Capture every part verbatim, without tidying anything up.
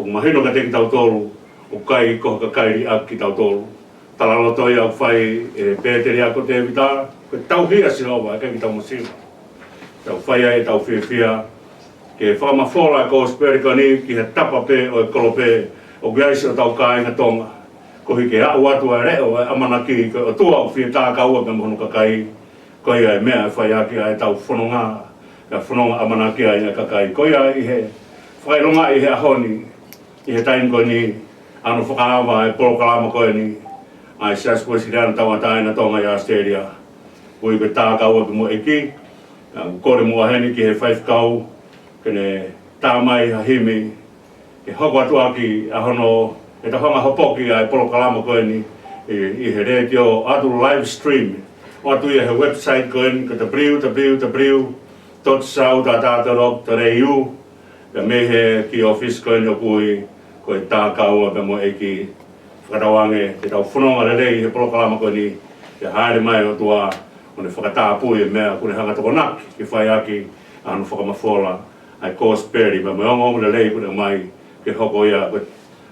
ʻOku mahino kiate kitautolu ʻoku ʻikai ko ha kakai liʻaki kitautolu. Talaloto ia ʻoku fai ʻe Pēteliake ko Tēvita, ko e tauhi ʻa Sihova, ʻikai ke tau masiva. Tau fai ai ʻetau fiefia ke fakamafola e kosipeli ko eni ki he tapa pē ʻo e kolope ʻoku ʻi ai siʻotau kāinga Tonga, koeʻuhi ke aʻu atu ʻa e leʻo ʻo e ʻamanaki ko e ʻOtua ʻoku fie tākaua pea mo hono kakai. Ko ia e meʻa ʻe fai ʻaki ʻa ʻetau fononga, ʻa e fononga ʻamanaki ai ʻa e kakai. Ko ia ʻi he fakaʻilongaʻi he ʻaho ni, ʻi he taimi ko eni, ʻa hono fakaava e polokalama ko eni ʻa e Siasi Uēsiliana Tauʻatāina Tonga ʻi ʻAositelēlia. Ui ko e tākaua pea mo e ʻEiki, ʻa, kole muʻa heni ki he faifekau ke ne tā mai ha himi ke hoko atu ʻaki ʻa hono, ʻetau hanga hopoki ʻa e polokalama ko eni ʻi, ʻi he letiō atu live stream. ʻOatu ia he website ko eni ko www dot sautata dot org dot au. Pea mei he kiʻi ʻōfisi ko eni ʻoku ui ko e tākaua pea mo e ʻEiki. Fakatauange ke tau fononga lelei he polokalama ko eni, ke hāʻele mai ʻOtua ʻo ne fakatapui e meʻa kuo ne hanga tokonaki ke fai ʻaki ʻa hono fakamafola ʻa e kosipeli pea mo e ongoongo lelei kuo ne ʻomai ke hoko ia ko e,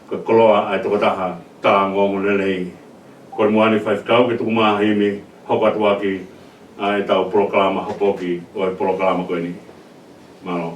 ko e koloa ʻa e tokotaha tā ongoongo lelei. Kole muʻa heni faifekau ke tuku mai ha himi hoko atu ʻaki ʻa ʻetau polokalama hopoki ʻo e polokalama ko eni. Mālō.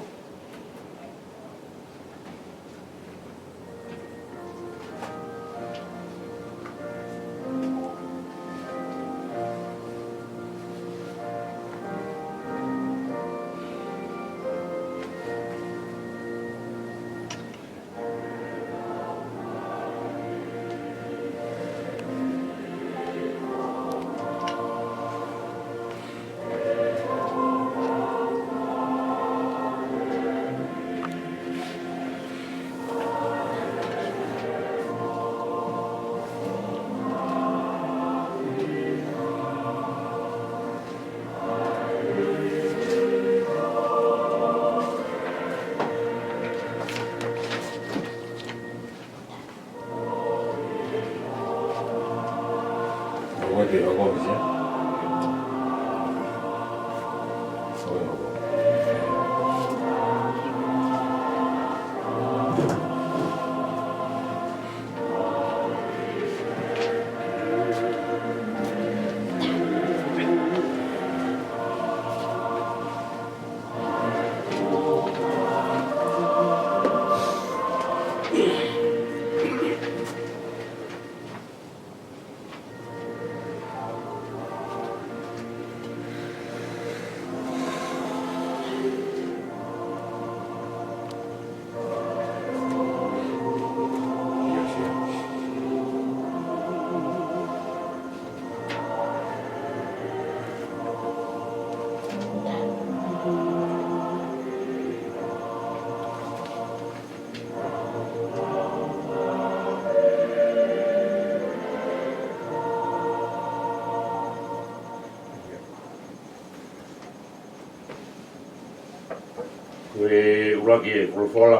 Ko e ʻuluaki e folofola,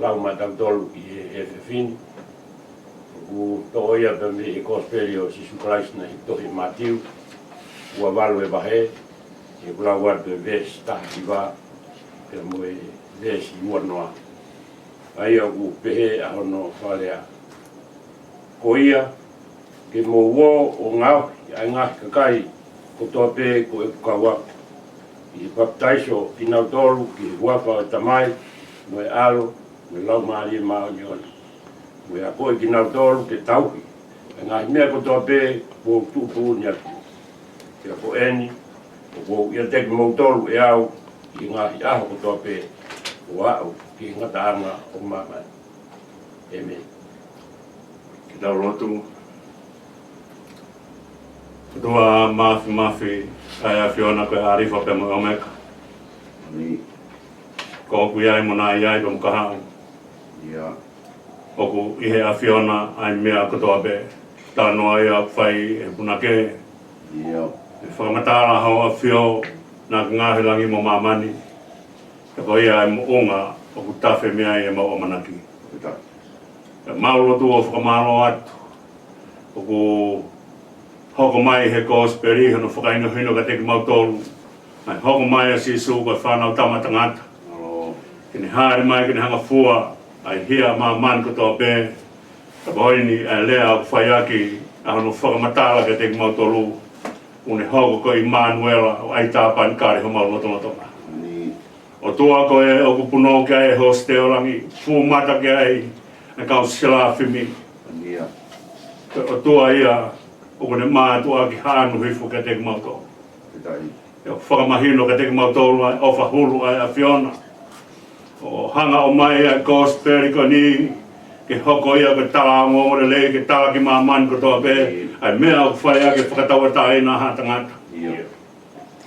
lau maʻatautolu ʻi he efiafi ni. ʻOku toʻo ia pea mei he kosipeli ʻo Sīsū Kalaisi naʻe ʻi he tohi Mātiu, ua valu e vahe, ʻi he lau atu e veesi taha hiva, pea mo e veesi ua noa. ʻA ia ʻoku pehē ʻa hono fakalea. Ko ia, ke mou ō ʻo ngaohi ʻa e ngaahi kakai kotoa pē ko ʻeku kau ako, ʻi he papitaiso kinautolu ki he huafa ʻo e Tamai, mo e ʻAlo, mo e Laumālie Māʻoniʻoni. Mo e akoʻi kinautolu ke tauhi ʻa e ngaahi meʻa kotoa pē kuo u tuʻutuʻuni atu. Pea ko eni, ʻoku ou ʻiate kimoutolu ʻe au ʻi he ngaahi ʻaho kotoa pē, ʻo aʻu ki he ngataʻanga ʻo māmani. ʻĒmeni. Ke tau lotu. ʻOtua Māfimafi, ʻa e ʻAfiona ko e ʻĀlifa pea mo e ʻOmeka. ʻĒmeni. Ko ʻoku ʻi ai mo naʻa ʻi ai pea mo kahaʻu. ʻIo. ʻOku ʻi he ʻAfiona ʻa e meʻa kotoa pē. Talanoa ia ʻoku fai ʻe he punake. ʻIo. ʻE fakamatala ho ʻAfio, naʻa ke ngaohi langi mo māmani. Pea ko ia ʻa e moʻunga ʻoku tafe mei ai ʻemau ʻamanaki. Pea mau lotu ʻo fakamālō atu. ʻOku hoko mai he kosipeli hono fakahinohino kiate kimautolu. Naʻe hoko mai ʻa Sīsū ko e Fānautama ʻa Tangata. Ke ne hāʻele mai, ke ne hanga ʻo fua ʻa e hia ʻa māmani kotoa pē. Ka ko eni ʻa e lea ʻoku fai ʻaki ʻa hono fakamatala kiate kimautolu, ʻoku ne hoko ko ʻImanuela, ʻo ʻai tāpanekale homau lotolotonga. ʻOtua ko ē ʻoku punou ki ai e hōsite ʻo langi, fū mata ki ai ʻa e kau selafimi. Ko e ʻOtua ia ʻoku ne mātuʻaki haʻanu hifo kiate kimautolu. ʻE fakamahino kiate kimautolu ʻa e ʻofa hulu ʻa e ʻAfiona. ʻO hanga ʻo ʻomai ʻa e kosipeli ko eni, ke hoko ia ko e tala ongoongolelei, ke tala ki māmani kotoa pē ʻa e meʻa ʻoku fai ʻaki e fakatauʻatāina ʻa haʻa tangata.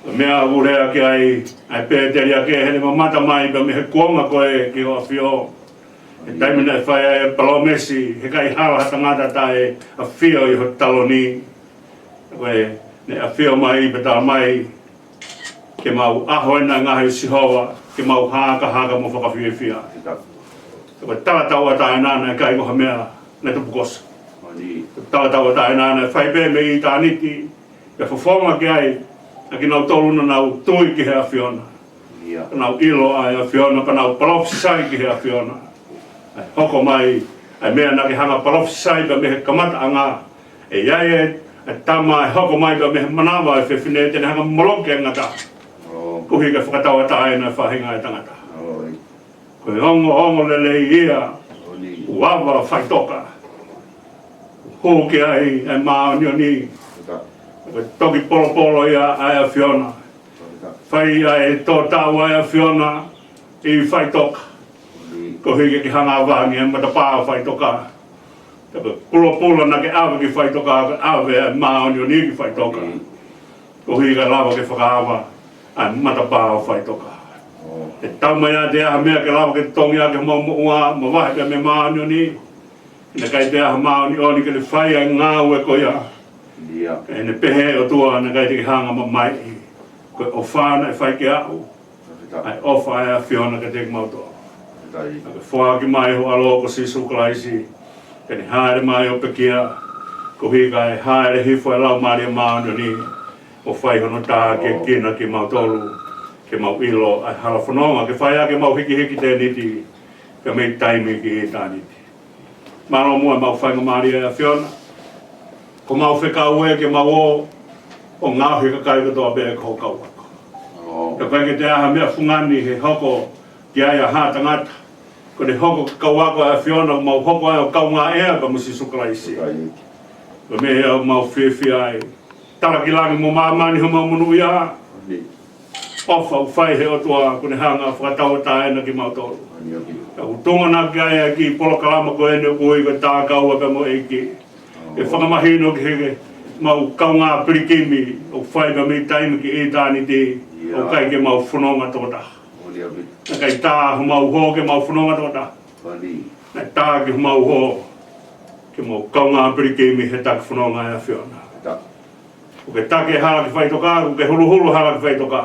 Ko e meʻa ʻoku lea ki ai ʻa e pēteliake, heʻene mamata mai pea mei he kuonga ko ē ki ho ʻafio. He taimi naʻe fai ai e palōmesi, he ʻikai hala ha tangata taʻeʻafio ʻi ho taloni. Ko ʻene ʻafio mai pea tala mai, ke mau ʻaho ena ʻa e ngaahi ʻo Sihova, ke mau hakahaka mo fakafiefia. Ko e tala tauʻatāina naʻe ʻikai ko ha meʻa naʻe tupukoso. Ko e tala tauʻatāina naʻe fai pē mei ʻitāniti, pea fofonga ki ai ʻa kinautolu naʻa nau tui ki he ʻAfiona. Pea nau ʻilo ʻa e ʻAfiona, pea nau palofisai ki he ʻAfiona. ʻA e hoko mai ʻa e meʻa naʻa ke hanga palofisai pea mei he kamataʻanga. ʻE ʻi ai e, ʻa e tama ʻe hoko mai pea mei he manava ʻo e fefine te ne hanga moloki ʻa e ngata. Koeʻuhi ke fakatauʻatāina e faʻahinga ʻo e tangata. Ko e ongoongolelei ia, ʻoku ava faʻitoka. Hū ki ai ʻa e māʻoniʻoni. Ko e toki polopolo ia ʻa e ʻAfiona. Fai ʻa e tō taʻu ʻa e ʻAfiona ʻi faʻitoka. Koeʻuhi ke ke hanga ʻo ʻave ange ʻa e matapā ʻo faʻitoka. Ka ko e pulopula naʻa ke ʻave ki faʻitoka, ke ʻave ʻa e māʻoniʻoni ki faʻitoka. Koeʻuhi ka lava ke fakaava ʻa e matapā ʻo faʻitoka. ʻE taumaiā ʻa e meʻa ke lava ke tongi ʻaki homau moʻua, mavahe pea mei he māʻoniʻoni. Naʻe ʻikai te ʻi ai ha māʻoniʻoni ke ne fai ʻa e ngāue ko ia. ʻE ne pehē ʻOtua naʻe ʻikai te ke hanga ʻo mamaʻi. Ko e ʻofa naʻe fai kiate au. ʻA e ʻofa ʻa e ʻAfiona kiate kimautolu. Naʻa ke foaki mai ho ʻAlo ko Sīsū Kalaisi, ke ne hāʻele mai ʻo pekia, koeʻuhi kae hāʻele hifo ʻa e Laumālie Māʻoniʻoni, ʻo fai hono tākiekina kimautolu, ke mau ʻilo ʻa e hala fononga, ke fai ʻaki ʻemau hikihiki tēniti, pea mei taimi ki ʻitāniti. Mālō muʻa ʻemau faingamālie ʻAfiona. Ko homau fekau ē ke mau ō ʻo ngaohi e kakai kotoa pē ko ho kau ako. Ka ʻoku ʻikai ke toe ʻi ai ha meʻa fungani he hoko ki ai ʻa haʻa tangata. Ko ʻene hoko ko e kau ako ʻa e ʻAfiona, mau hoko ai ʻo kaungā ʻea pea mo Sīsū Kalaisi. Ko e meʻa ia ʻoku mau fiefia ai. Tala ki langi mo māmani homau monūʻia. ʻOfa ʻoku fai he ʻOtua, kuo ne hanga ʻo fakatauʻatāina kimautolu. Ka ʻoku tuʻunga ki ai ʻa e kiʻi polokalama ko eni ʻoku ui ko e Tākaua pea mo e ʻEiki. Ke fakamahino ki he mau kaungā pilikimi, ʻoku fai pea mei taimi ki ʻitāniti, ʻoku ʻikai ke mau fononga tokotaha. Naʻe ʻikai tā homau hō ke mau fononga tokotaha. Naʻe tā ki homau hō ke mau kaungā pilikimi he taki fononga ʻa e ʻAfiona. ʻOku ke taki e hala ki faʻitoka, ʻoku ke huluhulu e hala ki faʻitoka.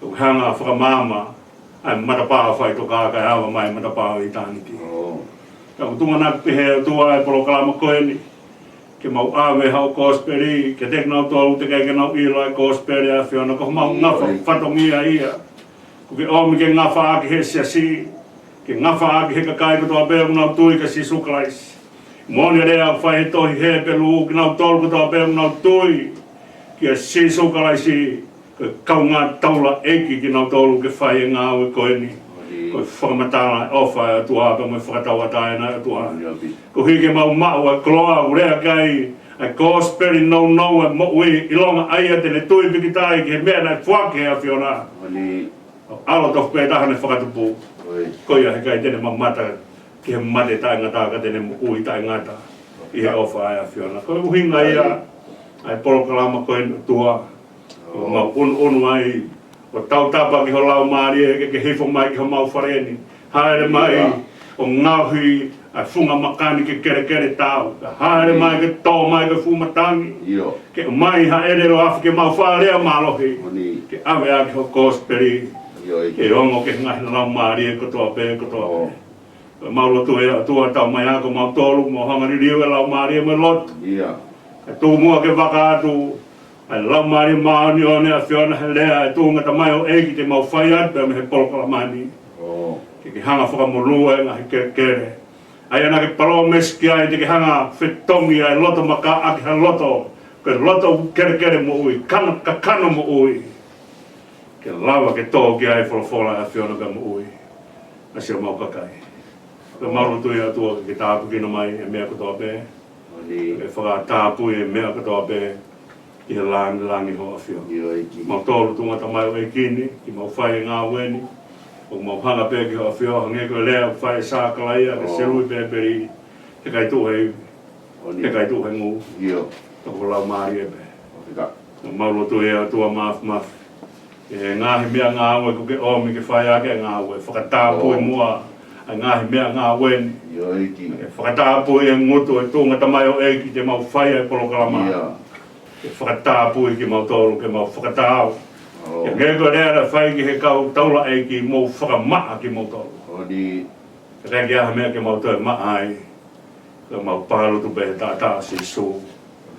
ʻOku ke hanga ʻo fakamaama ʻa e matapā ʻo faʻitoka kae ava mai e matapā ʻo ʻitāniti. Ka ʻoku tuʻunga naʻa ke pehē ʻOtua ʻa e polokalama ko eni, ke mau ʻave haʻo kosipeli kiate kinautolu teʻeki ai ke nau ʻilo ʻa e kosipeli ʻa e ʻAfiona, ko homau ngafa fatongia ia. ʻOku ke ʻomi ke ngafa ʻaki he siasi, ke ngafa ʻaki he kakai kotoa pē ʻoku nau tui kia Sīsū Kalaisi. Moʻoni e lea ʻoku fai he tohi Hepelū, kinautolu kotoa pē ʻoku nau tui kia Sīsū Kalaisi, ko e kaungā taulaʻeiki kinautolu ke fai e ngāue ko eni. Ko e fakamatala e ʻofa ʻa e ʻOtua pea mo e fakatauʻatāina ʻa e ʻOtua. Koeʻuhi ke mau maʻu ʻa e koloa ʻoku lea ki ai ʻa e kosipeli nounou ʻa e moʻui, ʻilonga ʻa ia te ne tui pikitai ki he meʻa naʻe foaki ʻe he ʻAfiona. ʻAlo tofu pē taha naʻe fakatupu. Ko ia he ʻikai te ne mamata ki he mate taʻengata ka te ne moʻui taʻengata ʻi he ʻofa ʻa e ʻAfiona. Ko e ʻuhinga ia ʻa e polokalama ko eni ʻOtua. ʻOku mau ʻunuʻunu ai ʻo tautapa ki ho Laumālie ke ke hifo mai ki homau fale ni. Hāʻele mai ʻo ngaohi ʻa e funga maka ni ke kelekele taau. Hāʻele mai ke tō mai ke fuʻu matangi. Ke ʻomai ha ʻelelo afi ke mau faʻa lea mālohi. Ke ʻave ʻaki ho kosipeli ke ongo ki he ngaahi laumālie kotoa pē, kotoa pē. Ko ʻemau lotu ē ʻOtua, taumaiā kimautolu, mau hanga ʻo liliu e laumālie mo e lotu. Kae tuku muʻa ke vaka atu ʻa e Laumālie Māʻoniʻoni ʻa e ʻAfiona he lea ʻe tuʻunga mai ʻo ʻEiki te mau fai atu pea mei he polokalama ni. Ke Ke hanga ʻo fakamolū e ngaahi kelekele. ʻA ia naʻa ke palōmesi ki ai te ke hanga ʻo fetongi ʻa e loto makaʻaki ha loto, ko e loto kelekele moʻui, kano, kakano moʻui. Ke lava ke tō ki ai e folofola ʻa e ʻAfiona ke moʻui ʻa siʻomau kakai. Pea mau lotu ʻe ʻOtua ke ke tāpuekina mai e meʻa kotoa pē. Ke fakatāpui e meʻa kotoa pē ki he langilangi ho ʻAfio. ʻIo ʻEiki. Mau tō ʻi he tuʻunga tamaioʻeiki ni, ke mau fai e ngāue ni. ʻOku mau hanga pē ki ho ʻAfio, hangē ko e lea ʻoku fai ʻe Sakalaia, ke selui pē peli, he ʻikai tuʻu he ivi, he ʻikai tuʻu he ngū. ʻIo. Ka ko ho Laumālie pē. Mau lotu ʻe ʻOtua Māfimafi, e ngaahi meʻangāue kuo ke ʻomi ke fai ʻaki e ngāue, fakatāpui muʻa ʻa e ngaahi meʻangāue ni. ʻIo ʻEiki. Ke fakatāpui e ngutu ʻo e tuʻunga tamaioʻeiki te mau fai ai e polokalama. ʻIo. Ke fakatāpui kimautolu, ke mau fakataau. Ke ngāue ko e lea naʻe fai ki he kau taulaʻeiki, mou fakamaʻa kimautolu. Ke ʻikai ke ʻi ai ha meʻa ke mau toe maʻa ai. Ke mau pālutu pē he taʻataʻa ʻo Sīsū.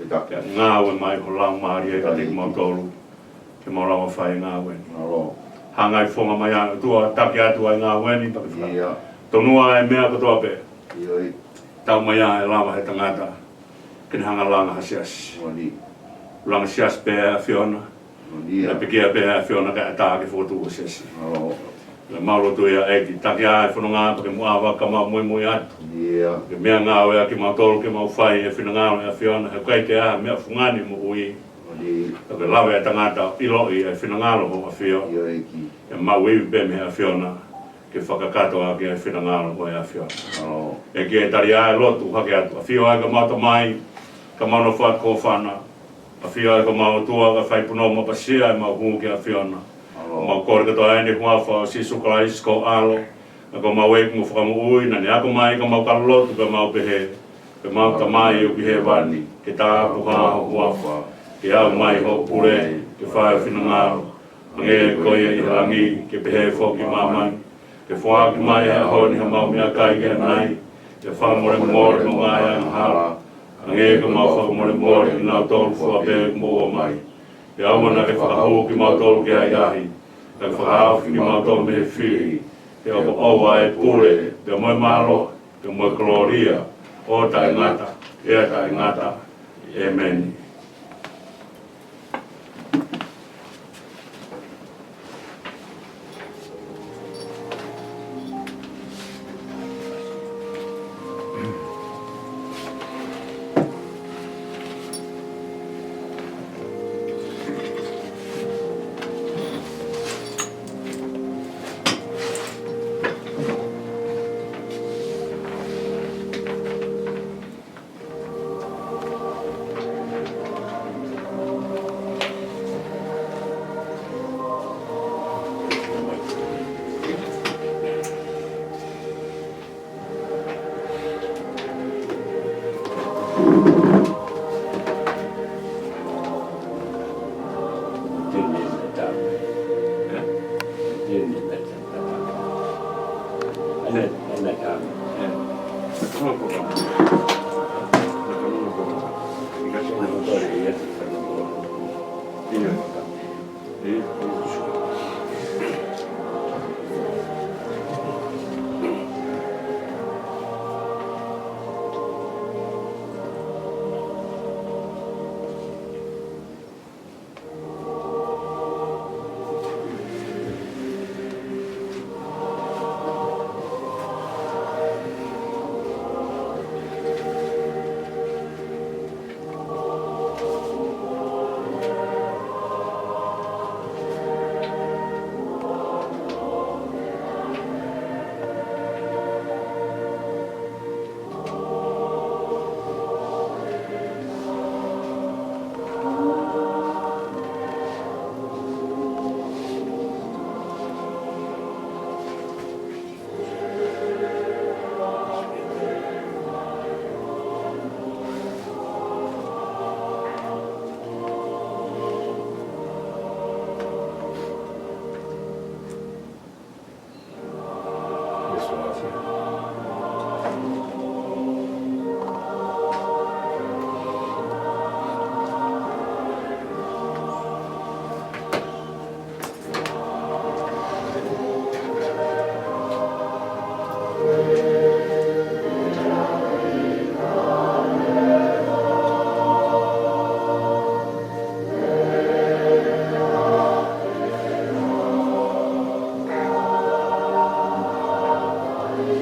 Ke ngāue mai ho Laumālie kiate kimautolu, ke mau lava fai e ngāue ni. Hanga ʻo fofonga mai ʻa e ʻOtua, taki atu ʻa e ngāue ni, pea ke fai. Tonu ʻa e meʻa kotoa pē. Tau mai ʻa e lava he tangata ke ne hanga ʻo langa ha siasi. Langa siasi pē ʻa e ʻAfiona. Naʻe pekia pē ʻa e ʻAfiona kae ʻatā ke fokotuʻu ha siasi. Pea mau lotu ʻe ʻEiki, taki ʻa e fononga pea ke muʻa ʻave ka mau muimui atu. Ke meʻangāue ʻa kimautolu ke mau fai e finangalo ʻo e ʻAfiona, he ʻoku ʻikai ke ʻi ai ha meʻa fungani moʻui. Pea ke lava e tangata ʻo ʻiloʻi e finangalo ho ʻAfio. Pea mau ivi pē mei he ʻAfiona ke fakakakato ʻaki e finangalo ʻo e ʻAfiona. ʻEiki, ʻe tali ʻa e lotu hake atu. ʻAfio ʻa homau Tamai, ka mau nofo atu ki ho hofana. ʻAfio ʻa homau ʻOtua, ka fai punou mapasia ʻemau hū ki he ʻAfiona. Mau kole kotoa ʻi he huafa ʻo Sīsū Kalaisi ko ho ʻAlo, ʻa homau ʻEiki mo Fakamoʻui, naʻa ne ako mai ka mau ka lotu pea mau pehē: Ko homau Tamai ʻoku ʻi hēvani, ke tāpuhā ho huafa, ke aʻu mai hoʻo pule, ke fai ho finangalo, hangē ko ia ʻi he langi, ke pehē foki ʻi māmani. Ke foaki mai he ʻaho ni haʻamau meʻakai ki ʻanai, ke fakamolemole homau ngaahi angahala, hangē ko ʻemau fakamolemole ʻa kinautolu fua pē ʻoku mou ʻomai. Pea ʻoua naʻa ke fakahū kimautolu ki he ʻahiʻahi, ka ke fakahaofi kimautolu mei he fili, he ʻoku ʻoʻou ʻa e pule, pea mo e mālohi, pea mo e kolōlia, ʻo taʻengata, pea taʻengata. ʻĒmeni.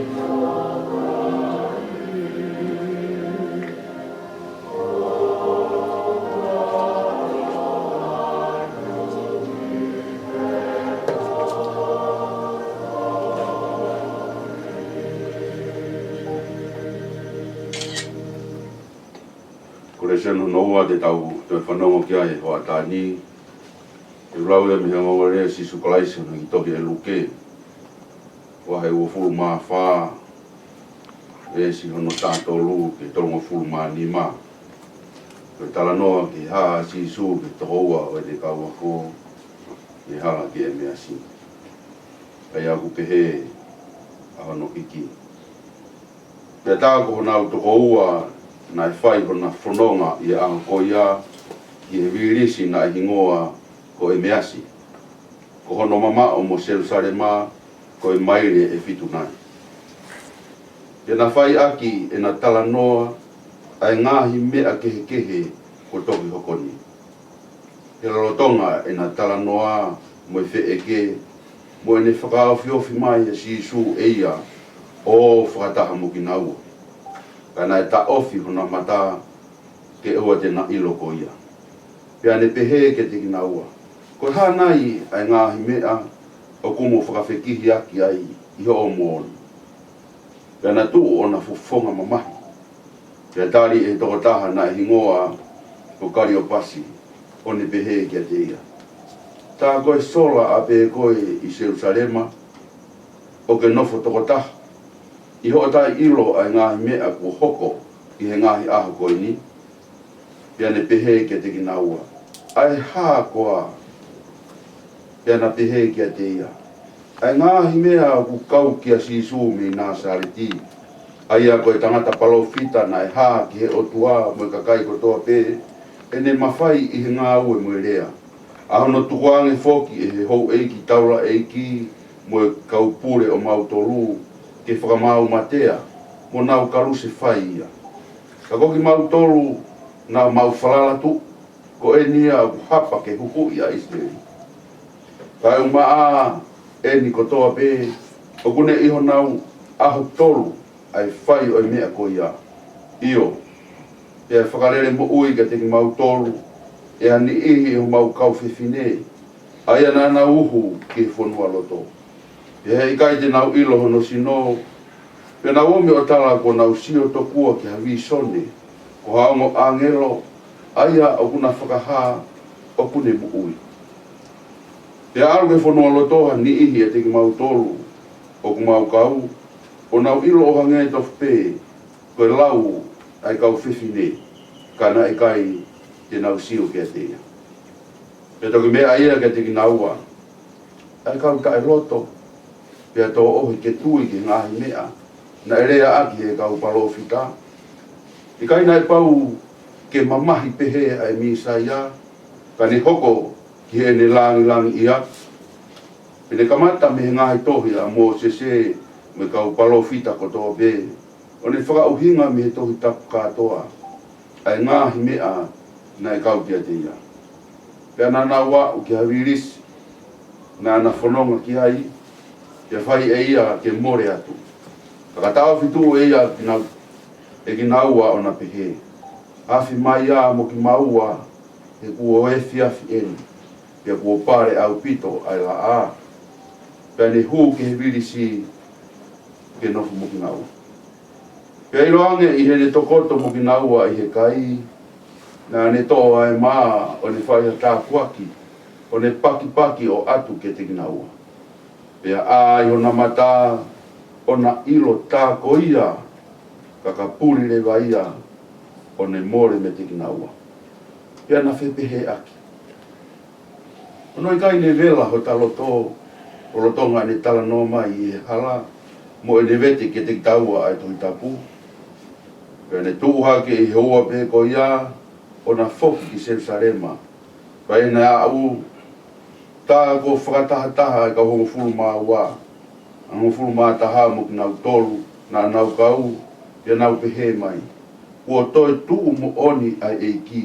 Ko e lēsoni hono ua te tau toe fanongo ki ai he hoʻatā ni, ʻoku lau ia mei he ongoongolelei ʻa Sīsū Kalaisi ʻi he tohi ʻe Luke, vahe uofulu mā fā, veesi hono taha tolu ki he tolungofulu mā nima. Ko e talanoa ki he hā ʻa Sīsū ki he toko ua ʻo ʻene kau ako ʻi he hala ki ʻEmeasi. ʻA ia ʻoku pehē ʻa hono ʻiki: Pea tā ko honau toko ua naʻe fai hona fononga ʻi he ʻaho ko ia ʻi he vilisi naʻe hingoa ko ʻEmeasi, ko hono mamaʻo mo Selūsalema ko e maile ʻe fitu nai. Pea na fai ʻaki ʻena talanoa ʻa e ngaahi meʻa kehekehe kuo toki hoko ni. He lolotonga ʻena talanoa mo e feʻeke, mo ʻene fakaofiofi mai ʻa Sīsū ʻe ia ʻo fakataha mo kinaua, ka naʻe taʻofi hona mata ke ʻoua te na ʻilo ko ia. Pea ne pehē kiate kinaua, Ko e hā nai ʻa e ngaahi meʻa ʻoku mo fakafekihiaki ai ʻi hoʻo moʻoni? Pea na tuʻu ʻo na fofonga mamahi. Pea tali ʻe he tokotaha naʻe hingoa ko Kaliopasi, ʻo ne pehē kiate ia, Tā ko e sola ʻapē koe ʻi Selūsalema, ʻo ke nofo tokotaha, ʻi hoʻo taʻeʻilo ʻa e ngaahi meʻa kuo hoko ʻi he ngaahi ʻaho ko eni? Pea ne pehē kiate kinaua, ʻA e hā koā? Pea na pehē kiate ia, ʻA e ngaahi meʻa ʻoku kau kia Sīsū mei Nāsaleti, ʻa ia ko e tangata palōfita naʻe hā ki he ʻOtua mo e kakai kotoa pē ʻene mafai ʻi he ngāue mo e lea, ʻa hono tukuange foki ʻe he houʻeiki taulaʻeiki mo e kau pule ʻomautolu ke fakamaau matea, mo nau kalusefai ia. Ka ko kimautolu naʻa mau falala tuʻu, ko eni ia ʻoku hapa ke huhuʻi ʻa ʻIsileli. Kae ʻumaʻā eni kotoa pē, ʻoku ne ʻi honau ʻaho tolu ʻa e fai ʻo e meʻa ko ia. ʻIo, pea fakalele moʻui kiate kimautolu ʻe ha niʻihi ʻi homau kau fefine, ʻa ia naʻa nau uhu ki he fonualoto. Pea heʻikai te nau ʻilo hono sino, pea nau ō mai ʻo tala kuo nau sio tokua ki ha vīsone, ko ha ongo ʻāngelo, ʻa ia ʻoku na fakahā ʻoku ne moʻui. Pea ʻalu ki he fonualoto ha niʻihi ʻiate kimautolu ʻoku mau kau, ʻo nau ʻilo ʻo hangē tofu pē ko e lau ʻa e kau fefine, ka naʻe ʻikai te nau sio kiate ia. Pea toki meʻa ia kiate kinaua, ʻA e kau taʻeloto, pea tō ʻohi ke tui ki he ngaahi meʻa naʻe leaʻaki ʻe he kau palōfita. ʻIkai naʻe pau ke mamahi pehē ʻa e Mīsaia, ka ne hoko ki heʻene langilangiʻia? Pea ne kamata mei he ngaahi tohi ʻa Mōsese mo e kau palōfita kotoa pē, ʻo ne fakaʻuhinga mei he Tohi Tapu kātoa ʻa e ngaahi meʻa naʻe kau kiate ia. Pea naʻa nau aʻu ki ha vilisi naʻa na fononga ki ai, pea fai ʻe ia ke mole atu. Ka ka taʻofi tuʻu ʻe ia kinau-, ʻe kinaua ʻo na pehē, Afi mai ā mo kimaua, he kuo efiafi eni, pea kuo pale ʻaupito ʻa e laʻā. Pea ne hū ki he vilisi ke nofo mo kinaua. Pea ʻiloange ʻi heʻene tokoto mo kinaua ʻi he kai, naʻa ne toʻo ʻa e mā ʻo ne fai ha tāpuaki, ʻo ne pakipaki ʻo ʻatu kiate kinaua. Pea ʻā ʻi hona mata ʻo na ʻilo tā ko ia, ka ka puli leva ia ʻo ne mole meiate kinaua. Pea na fepehēʻaki, Hono ʻikai ne vela hota loto, ʻo lolotonga ʻene talanoa mai ʻi he hala, mo ʻene vete kiate kitaua ʻa e Tohi Tapu? Pea ne tuʻu hake ʻi he ua pē ko ia, ʻo na foki ki Selūsalema. Pea ʻi heʻena aʻu, tā kuo fakatahataha ʻa e kau hongofulu mā ua, hongofulu mā taha mo kinautolu naʻa nau kau, pea nau pehē mai, Kuo toe tuʻu moʻoni ʻa e ʻEiki,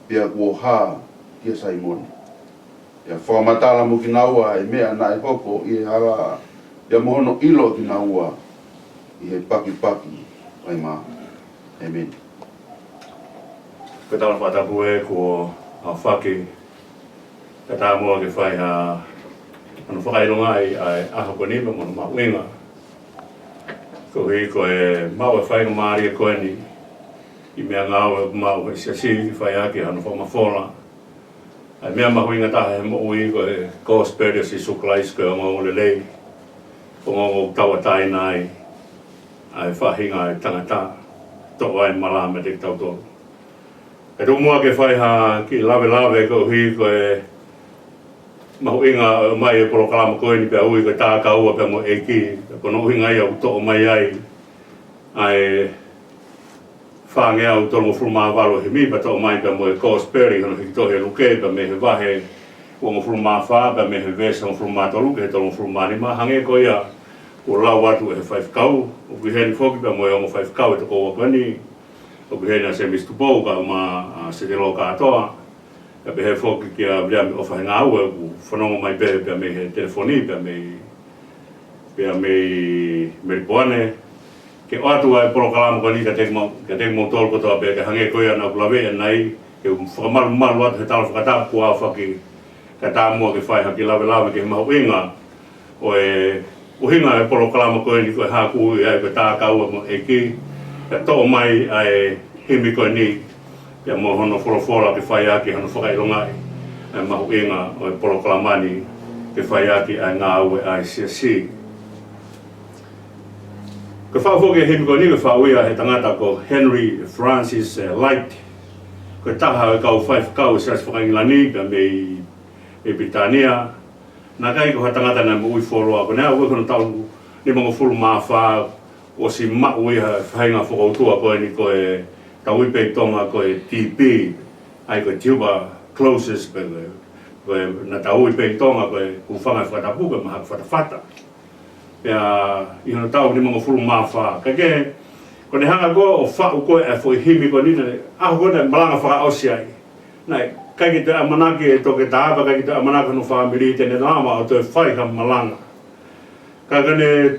pea kuo hā kia Saimone. Pea fakamatala mo kinaua ʻa e meʻa naʻe hoko ʻi he hala, pea mo hono ʻilo ʻa kinaua, ʻi he pakipaki ʻo e mā. ʻĒmeni. Ko e tala fakatapu ē kuo aofaki, kae ʻatā muʻa ke fai ha, hano fakaʻilongaʻi ʻa e ʻaho ko eni mo hono mahuʻinga. Koeʻuhi ko e maʻu e faingamālie ko eni ʻi he meʻangāue ʻoku maʻu ʻe he Siasi ke fai ʻaki hano fakamafola ʻa e meʻa mahuʻinga taha he moʻui, ko e Kosipeli ʻo Sīsū Kalaisi, ko e ongoongolelei, ko e ongoongo ʻoku tauʻatāina ai ʻa e faʻahinga ʻo e tangata, toʻo ai e malanga maʻa kitautolu. Kae tuku muʻa ke fai ha kiʻi lavelave koeʻuhi ko e mahuʻinga ʻo e ʻomai e polokalama ko eni pea ui ko e Tākaua pea mo e ʻEiki. Ko hono ʻuhinga ia ʻoku toʻo mai ai ʻa e fāngeau tolungofulu mā valu ʻo e himi, pea toʻo mai pea mo e Kosipeli, hono hiki tohi ʻe Luke, pea mei he vahe uangofulu mā fā, pea mei he veesi hongofulu mā tolu ki he tolungofulu mā nima, hangē ko ia kuo lau atu ʻe he faifekau. ʻOku ʻi heni foki pea mo e ongo faifekau ʻe toko ua ko eni, ʻoku ʻi heni ʻa Semisi Tupou kae ʻumaʻā ʻa Setelo Kātoa. Pea pehē foki kia Viliami ʻOfa Hengāue, ʻoku fanongo mai pē pea mei he telefoni, pea mei, pea mei Melipoane, ke ʻoatu ʻa e polokalama ko eni kiate kimou-, kiate kimoutolu kotoa pē, kae hangē ko ia naʻa ku lave ʻanenai, ke u fakamalumalu atu he tala fakatapu kuo aofaki, kae ʻatā muʻa ke fai ha kiʻi lavelave ki he mahuʻinga ʻo e ʻuhinga e polokalama ko eni, ko e hā ʻoku ui ai ko e Tākaua mo e ʻEiki, kae toʻo mai ʻa e himi ko eni, pea mo hono folofola ke fai ʻaki hano fakaʻilongaʻi ʻa e mahuʻinga ʻo e polokalama ni, ke fai ʻaki ʻa e ngāue ʻa e Siasi. Ko e faʻu foki e himi ko eni, ko e faʻu ia ʻe he tangata ko Henry Francis, eh, Lyte. Ko e taha ʻo e kau faifekau ʻo e Siasi faka-ʻIngilani pea mei, mei Pilitānia. Naʻe ʻikai ko ha tangata naʻe moʻui fuoloa. Ko ʻene aʻu ko ē ki hono taʻu nimangofulu mā fā, kuo ʻosi maʻu ia ʻe he faʻahinga fokoutua ko eni, ko e tau ui pē ʻi Tonga ko e T B, ʻa ia ko e tuberculosis, pe ko e, ko e naʻa tau ui pē ʻi Tonga ko e hūfanga he fakatapu, ko e mahaki fatafata. Pea ʻi hono taʻu nimangofulu mā fā. Kae kehe, ko ʻene hanga ko ē ʻo faʻu ko ē ʻa e foʻi himi ko eni, naʻe ʻaho ko ē naʻe malanga fakaʻosi ai. Naʻe ʻikai ke toe ʻamanaki e toketā, pea ʻikai ke toe ʻamanaki hono fāmili te ne lava ʻo toe fai ha malanga. Ka ko ʻene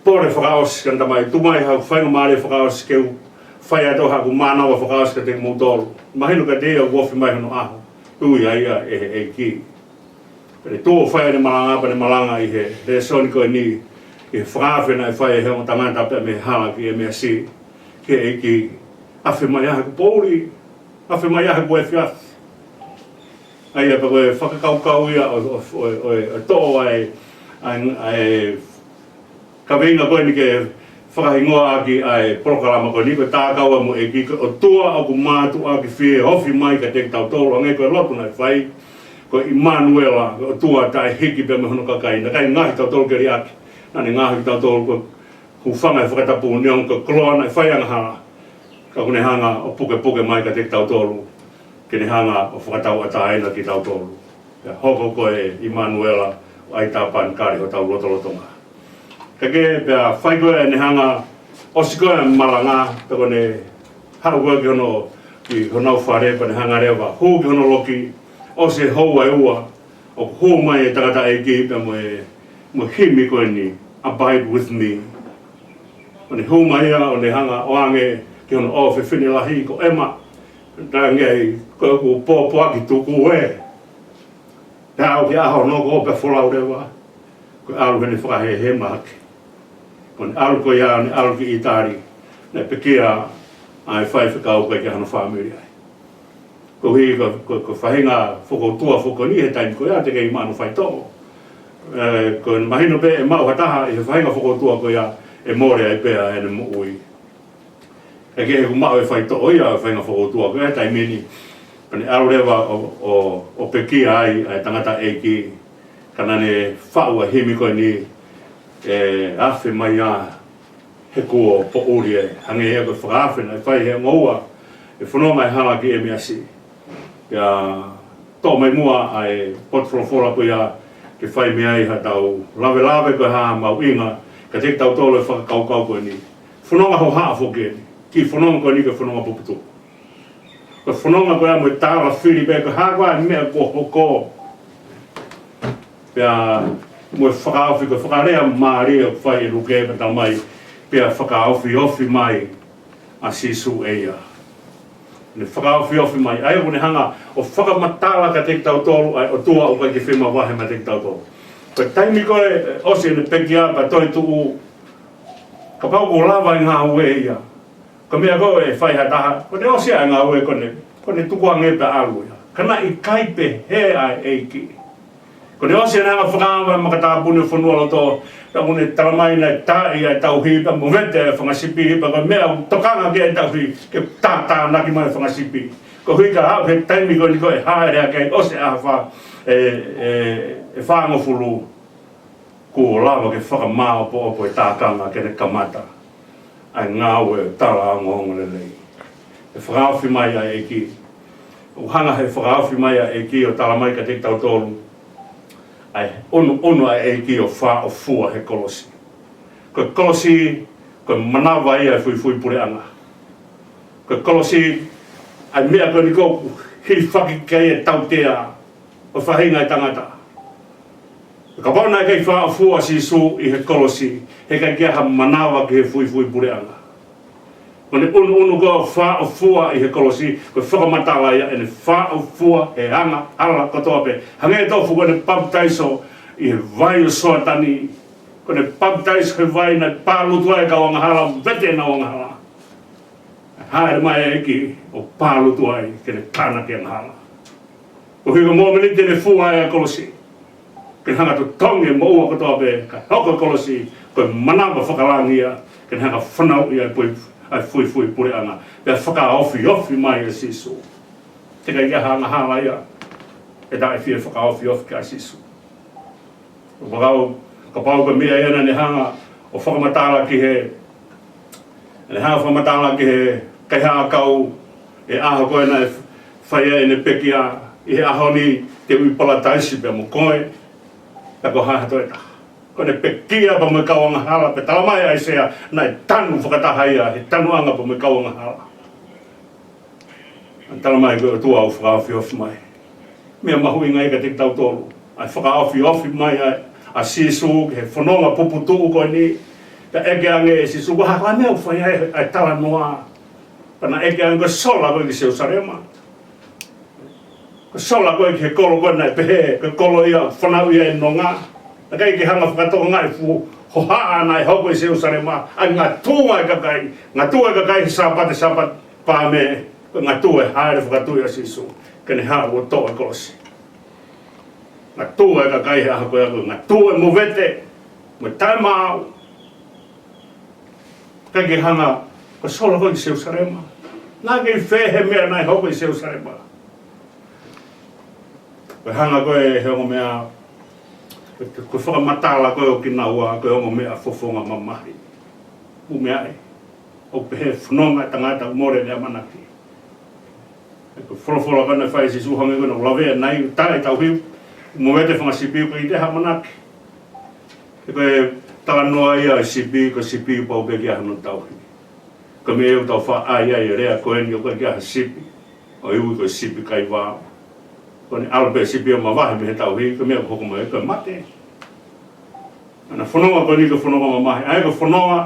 pole fakaʻosi, ka ne talamai, tuku mai haʻaku faingamālie fakaʻosi ke u fai atu haʻaku mānava fakaʻosi kiate kimoutolu. Mahino kiate ia ʻoku ofi mai hono ʻaho, ui ai ia ʻe he ʻEiki. Pea ne tuʻu ʻo fai ʻene malanga, pea ne malanga ʻi he lēsoni ko eni, ʻi he fakaafe naʻe fai ʻe he ongo tangata pea mei he hala ki he M S C, ki he ʻEiki: Afe mai ā haʻaku poʻuli, afe mai ā haʻaku efiafi. ʻA ia pea ko e fakakaukau ia ʻo, ʻo, ʻo, ʻo, ʻo toʻo ʻa e, ʻa e, ʻa e kaveinga ko eni ke fakahingoa ʻaki ʻa e polokalama ko eni, ko e Tākaua mo e ʻEiki, ko e ʻOtua ʻoku mātuʻaki fie ofi mai kiate kitautolu, hangē ko e lotu naʻe fai, ko ʻImanuela, ko e ʻOtua taʻehiki pea mo hono kakai. Naʻe ʻikai ngaohi kitautolu ke liʻaki, naʻa ne ngaohi kitautolu ko e hūfanga he fakatapu, neongo ko e koloa naʻe fai angahala, ka kuo ne hanga ʻo pukepuke mai kiate kitautolu, ke ne hanga ʻo fakatauʻatāina kitautolu. Pea hoko ko e ʻImanuela ʻo ʻai tāpanekale hotau lotolotonga. Kae kehe, pea fai ko ē ʻene hanga, ʻosi ko ē e malanga, pea ko ʻene haʻu ko ē ki hono, ki honau fale, pea ne hanga leva ʻo hū ki hono loki, ʻosi e houa ʻe ua, ʻoku hū mai e tangataʻeiki pea mo e, mo e himi ko eni, Abide with Me. ʻO ne hū mai ia, ʻo ne hanga ʻo ʻoange ki hono ʻofefine lahi ko ʻEma. Talaange ai, ko ʻeku pōpoaki tuku ē. Pea aʻu ki he ʻaho hono hoko, pea folau leva. Ko e ʻalu heʻene fakahēhē mahaki. Ko ʻene ʻalu ko ia, ʻene ʻalu ki ʻĪtali, naʻe pekia ʻa e faifekau, ʻikai ke ʻi ai hano fāmili ai. Koeʻuhi ko, ko, ko e faʻahinga fokoutua foki ko eni he taimi ko ia, teʻeki ai maʻu faitoʻo. Ē, ko e mahino pē ʻe maʻu ha taha ʻi he faʻahinga fokoutua ko ia, ʻe mole ai pē ʻene moʻui. Kae kehe, kuo maʻu e faitoʻo ia ʻo e faʻahinga fokoutua ko ia he taimi ni. Pea ne ʻalu leva ʻo, ʻo, ʻo pekia ai ʻa e tangataʻeiki. Ka naʻa ne faʻu ʻa e himi ko eni, ē, afe mai ā he kuo poʻuli ē, hangē ia ko e fakaafe naʻe fai ʻe he ongo ua, ʻe fononga e hala ki M S C. Pea toʻo mai muʻa ʻa e potu folofola ko ia ke fai mei ai haʻatau lavelave, ko e hā e mahuʻinga kiate kitautolu e fakakaukau ko eni. Fononga hohaʻa foki eni, kiʻi fononga ko eni ko e fononga puputuʻu. Ko e fononga ko ia mo e tālafili pē, ko e hā koā e meʻa kuo hoko. Pea mo e fakaofi, ko e fakalea mālie ʻoku fai ʻe Luke, pea talamai, Pea fakaofiofi mai ʻa Sīsū ʻe ia. Ne fakaofiofi mai, ʻa ia ʻoku ne hanga ʻo fakamatala kiate kitautolu ʻa e ʻOtua ʻoku ʻikai ke fiemavahe meiate kitautolu. Ko e taimi ko ē ʻosi ʻene pekia pea toetuʻu, kapau ʻoku lava e ngāue ia, ko e meʻa ko ē ʻe fai ʻe ha taha, ko ʻene ʻosi ʻa e ngāue ko ʻene, ko ʻene tukuange pea ʻalu ia. Ka naʻe ʻikai pehē ʻa e ʻEiki. Ko ʻene ʻosi ʻene hanga ʻo fakaava e maka tāpuni ʻo fonualoto, pea ʻoku ne talamai naʻe taaʻi ʻa e tauhi, pea movete e fanga sipi, pea ko e meʻa ʻoku tokanga ki ai e tauhi, ke tātānaki mai e fanga sipi. Koeʻuhi ka aʻu he taimi ko eni ko ē ʻe hāʻele hake ai, ʻosi e ʻaho fā, ʻe, ʻe, ʻe fāngofulu, kuo lava ke fakamāopoopo e tākanga ke ne kamata ʻa e ngāue ʻo e tala ongoongolelei. ʻE fakaofi mai ʻa e ʻEiki. ʻOku hanga he fakaofi mai ʻa e ʻEiki ʻo talamai kiate kitautolu ʻa e ʻunuʻunu ʻa e ʻEiki ʻo fāʻofua he kolosi. Ko e kolosi, ko e manava ia e fuifui puleʻanga. Ko e kolosi, ʻa e meʻa ko eni ʻoku hilifaki ki ai e tautea ʻo e faʻahinga ʻo e tangata. Kapau naʻe ʻikai fāʻofua ʻa Sīsū ʻi he kolosi, heʻikai ke ʻi ai ha manava ki he fuifui puleʻanga. Ko ʻene ʻunuʻunu ko ē ʻo fāʻofua ʻi he kolosi, ko e fakamatala ia ʻene fāʻofua he angahala kotoa pē. Hangē tofu ko ʻene papitaiso ʻi he vai ʻo Soatani. Ko ʻene papitaiso he vai naʻe pālutu ai e kau angahala, vete ʻenau angahala. Hāʻele mai e ʻEiki ʻo pālutu ai ke ne tānaki angahala. Koeʻuhi ko e mōmeniti ne fua ai e kolosi, ke ne hanga ʻo totongi e moʻua kotoa pē, kae hoko e kolosi ko e manava fakalangi ia, ke ne hanga ʻo fanauʻi ai e pui-, ʻa e fuifui puleʻanga, pea fakaofiofi mai ʻa Sīsū. Teʻeki ai ke ʻi ai ha angahala ia ʻe taʻe fie fakaofiofi kia Sīsū. Kapau, kapau ko e meʻa ia naʻa ne hanga ʻo fakamatala ki he, ne hanga ʻo fakamatala ki he kaihaʻa ʻakau ʻi he ʻaho ko ē naʻe fai ai ʻene pekia, ʻi he ʻaho ni te u ʻi Palataisi pea mo koe, pea ko e hā ha toe taha. Ko ʻene pekia pea mo e kau angahala, pea talamai ʻe ʻAisea naʻe tanu fakataha ia he tanuʻanga pea mo e kau angahala. ʻA, talamai ko e ʻOtua ʻoku fakaofiofi mai. Meʻa mahuʻinga ia kiate kitautolu. ʻA e fakaofiofi mai ʻa, ʻa Sīsū ki he fononga puputuʻu ko eni. Pea ʻeke ange ʻe Sīsū, ko e hā e meʻa ʻoku fai ai ʻa e talanoa. Pea naʻe ʻeke ange ko e sola ko ē ki Selusalema. Ko e sola ko ē ki he kolo ko ē naʻe pehē, ko e kolo ia ʻoku fanauʻi ai e nonga. Naʻe ʻikai ke hanga ʻo fakatokangaʻi e fuʻu hohaʻa naʻe hoko ʻi Selusalema, ʻa e ngatua e kakai, ngatua e kakai he Sāpate, Sāpate Paame, ko e ngatua e hāʻele fakatuʻi ʻa Sīsū, ke ne haʻu ʻo toʻo e kolosi. Ngatua e kakai he ʻaho ko ia, ko e ngatua e movete, mo e taʻemaau. Kae ʻikai ke hanga, ko e sola ko ē ki Selusalema. Naʻe ʻikai fē he meʻa naʻe hoko ʻi Selusalema. Ko e hanga ko ē he ongo meʻa, ko e fakamatala ko ē ʻo kinaua, ko e ongo meʻa fofonga mamahi. Fuʻu meʻa ē. ʻOku pehē fononga e tangata ʻoku mole ʻene ʻamanaki. Ko e folofola ko ē naʻe fai ʻe Sīsū hangē ko ē naʻa ku lavea naʻe taaʻi e tauhi, movete e fanga sipi, ʻoku ʻikai toe ʻi ai ha ʻamanaki. He ko e talanoa ia ʻo e sipi, ko e sipi ʻoku pau pē ke ʻi ai hano tauhi. Ko e meʻa ʻoku tau faʻa ʻai ai e lea ko eni ʻoku ʻikai ke ʻi ai ha sipi, ʻoku ui ko e sipi kaivao. Ko ʻene ʻalu pē sipi ʻo mavahe mei he tauhi, ko e meʻa ʻoku hoko mai ko e mate. ʻA ʻena fononga ko eni ko e fononga mamahi, ʻa ia ko e fononga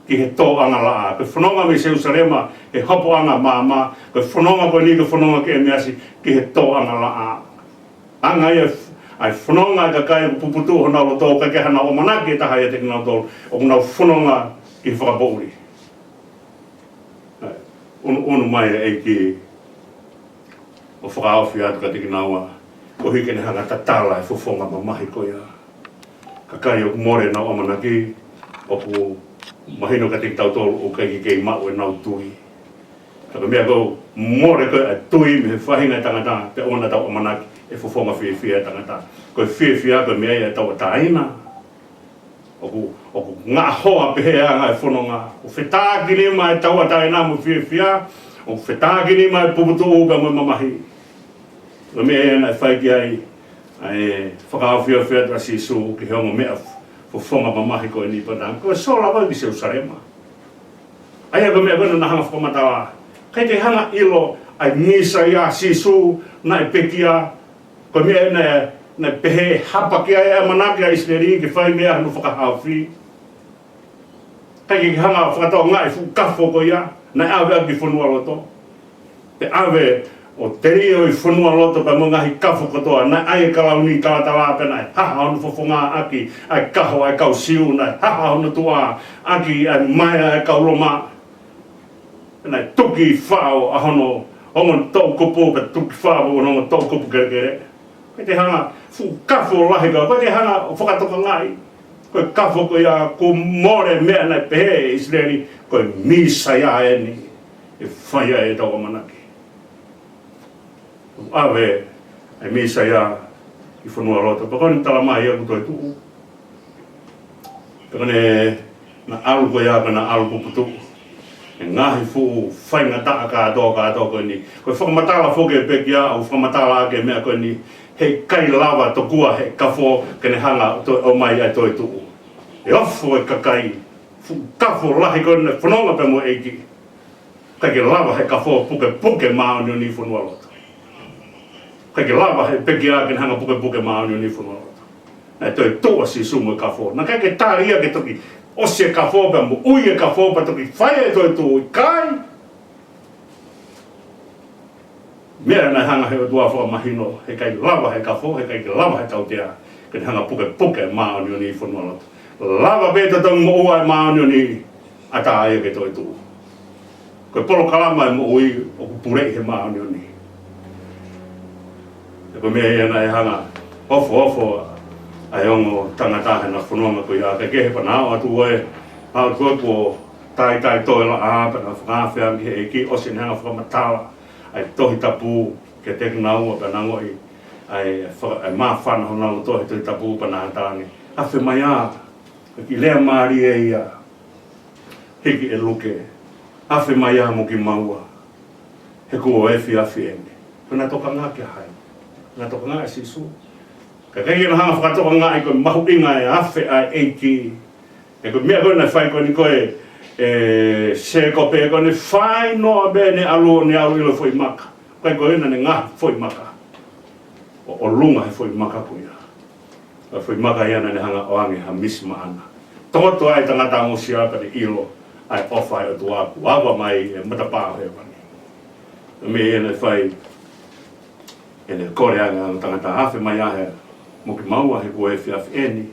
ki he tōʻanga laʻā. Ko e fononga mei Selusalema he hopoʻanga māmā, ko e fononga ko eni ko e fononga ki ʻEmeasi ki he tōʻanga laʻā. Anga ia ʻa e fononga e kakai ʻoku puputuʻu honau loto, ʻikai ke ʻi ai hanau ʻamanaki ʻe taha ʻiate kinautolu, ʻoku nau fononga ki he fakapoʻuli. ʻUnuʻunu mai e ʻEiki ʻo fakaofi atu kiate kinaua, koeʻuhi ke ne hanga ʻo tatala e fofonga mamahi ko ia. Kakai ʻoku mole ʻenau ʻamanaki, ʻoku mahino kiate kitautolu ʻoku ʻikai ke kei maʻu ʻenau tui. Ka ko e meʻa ʻoku mole ko ē ʻa e tui mei he faʻahinga ʻo e tangata, pea ʻoua naʻa tau ʻamanaki ʻe fofonga fiefia e tangata. Ko e fiefia ko e meʻa ia ʻa e tauʻatāina. ʻOku, ʻoku ngaʻohoa pehē ʻa e anga e fononga. ʻOku fetākinima e tauʻatāina mo e fiefia, ʻoku fetākinima e puputuʻu pea mo e mamahi. Ko e meʻa ia naʻe fai ki ai ʻa e fakaofiofi atu ʻa Sīsū ki he ongo meʻa fofonga mamahi ko eni, pea naʻe, ko e sola ko ē ki Selusalema. ʻA ia ko e meʻa ko ē naʻa na hanga ʻo fakamatala. ʻIkai te hanga ʻilo ʻa e Mīsaia, Sīsū naʻe pekia, ko e meʻa naʻe, naʻe pehē hapa ki ai e ʻamanaki ʻa ʻIsileli ke fai mei ai hano fakahaofi. ʻIkai ke hanga ʻo fakatokangaʻi e fuʻu kafo ko ia naʻe ʻave ʻaki e fonualoto. Pea ʻave ʻo telio e fonualoto pea mo e ngaahi kafo kotoa, naʻe ʻai e kalauni talatala pea naʻe haha hono fofonga ʻaki ʻa e kaho ʻa e kau Siu, naʻe haha hono tuʻa ʻaki ʻa e maea ʻa e kau Loma. Naʻe tuki faʻo ʻa hono ongo toʻukupu, pea tuki faʻo ʻa hono ongo toʻukupu kelekele. ʻIkai te ke hanga, fuʻu kafo lahi ko ia, ʻikai te ke hanga ʻo fakatokangaʻi. Ko e kafo ko ia kuo mole, meʻa naʻe pehē ʻe ʻIsileli, ko e Mīsaia eni ʻe fai ai ʻetau ʻamanaki. ʻOku ʻave ʻa e Mīsaia ki fonualoto. Pea ko eni talamai ʻoku toe tuʻu. Pea ko eni naʻe ʻalu ko ia, ko ena ʻalu puputuʻu e ngaahi fuʻu faingataʻa kātoa, kātoa ko eni. Ko e fakamatala foki ʻa e pekia, ʻoku fakamatala ʻaki e meʻa ko eni, heʻikai lava tokua ʻe he kafo ke ne hanga ʻo toe ʻomai ʻa e toetuʻu. ʻE ofo e kakai, fuʻu kafo lahi ko eni naʻe fononga pea mo e ʻEiki. ʻIkai ke lava ʻe he kafo ʻo pukepuke māʻoniʻoni e fonualoto. ʻIkai ke lava ʻe he pekia ke ne hanga ʻo pukepuke māʻoniʻoni e fonualoto. Naʻe toetuʻu ʻa Sīsū mo e kafo. Naʻe ʻikai ke tali ia ke toki ʻosi e kafo pea moʻui e kafo pea toki fai e toetuʻu, ʻikai. Meʻa naʻe hanga ʻe he ʻOtua ʻo fakamahino, heʻikai lava ʻe he kafo, heʻikai ke lava ʻe he tautea ke ne hanga ʻo pukepuke e māʻoniʻoni e fonualoto. Lava pē ʻe he totongi moʻua e māʻoniʻoni, ʻatā ia ke toetuʻu. Ko e polokalama e moʻui ʻoku puleʻi ʻe he māʻoniʻoni. Pea ko e meʻa ia naʻe hanga ʻo ofoofo ai ʻa e ongo tangata heʻena fononga ko ia, kae kehe pea na ō atu ē, ō atu ē kuo taitai toe laʻā, pea na fakaafe ange ki he ʻEiki, ʻosi ʻene hanga ʻo fakamatala ʻa e Tohi Tapu kiate kinaua, pea na ongoʻi ʻa e faka-, ʻa e māfana honau loto he Tohi Tapu, pea na talaange, afe mai ā, ko e kiʻi lea mālie ia, hiki ʻe Luke, afe mai ā mo kimaua, he kuo efiafi eni. Ko ʻena tokanga kia hai? ʻEna tokanga kia Sīsū. Kae ʻikai ke na hanga ʻo fakatokangaʻi ko e mahuʻinga e afe ʻa e ʻEiki. He ko e meʻa ko ē naʻe fai ko eni ko ē ʻe Sēkope ko eni, fai noa pē ʻene ʻalu, ʻene ʻalu ʻo ʻilo e foʻi maka. ʻIkai ko ē naʻa ne ngaohi e foʻi maka ʻo ʻolunga he foʻi maka ko ia. Ko e foʻi maka ia naʻa ne hanga ʻo ʻoange ha misi maʻana. Tokoto ai e tangata angaʻosia pea ne ʻilo ʻa e ʻofa ʻa e ʻOtua kuo ava mai e matapā ʻo hēvani. Ko e meʻa ia naʻe fai, ʻene kole ange ʻa e tangata, afe mai ā he mo kimaua, he kuo efiafi eni.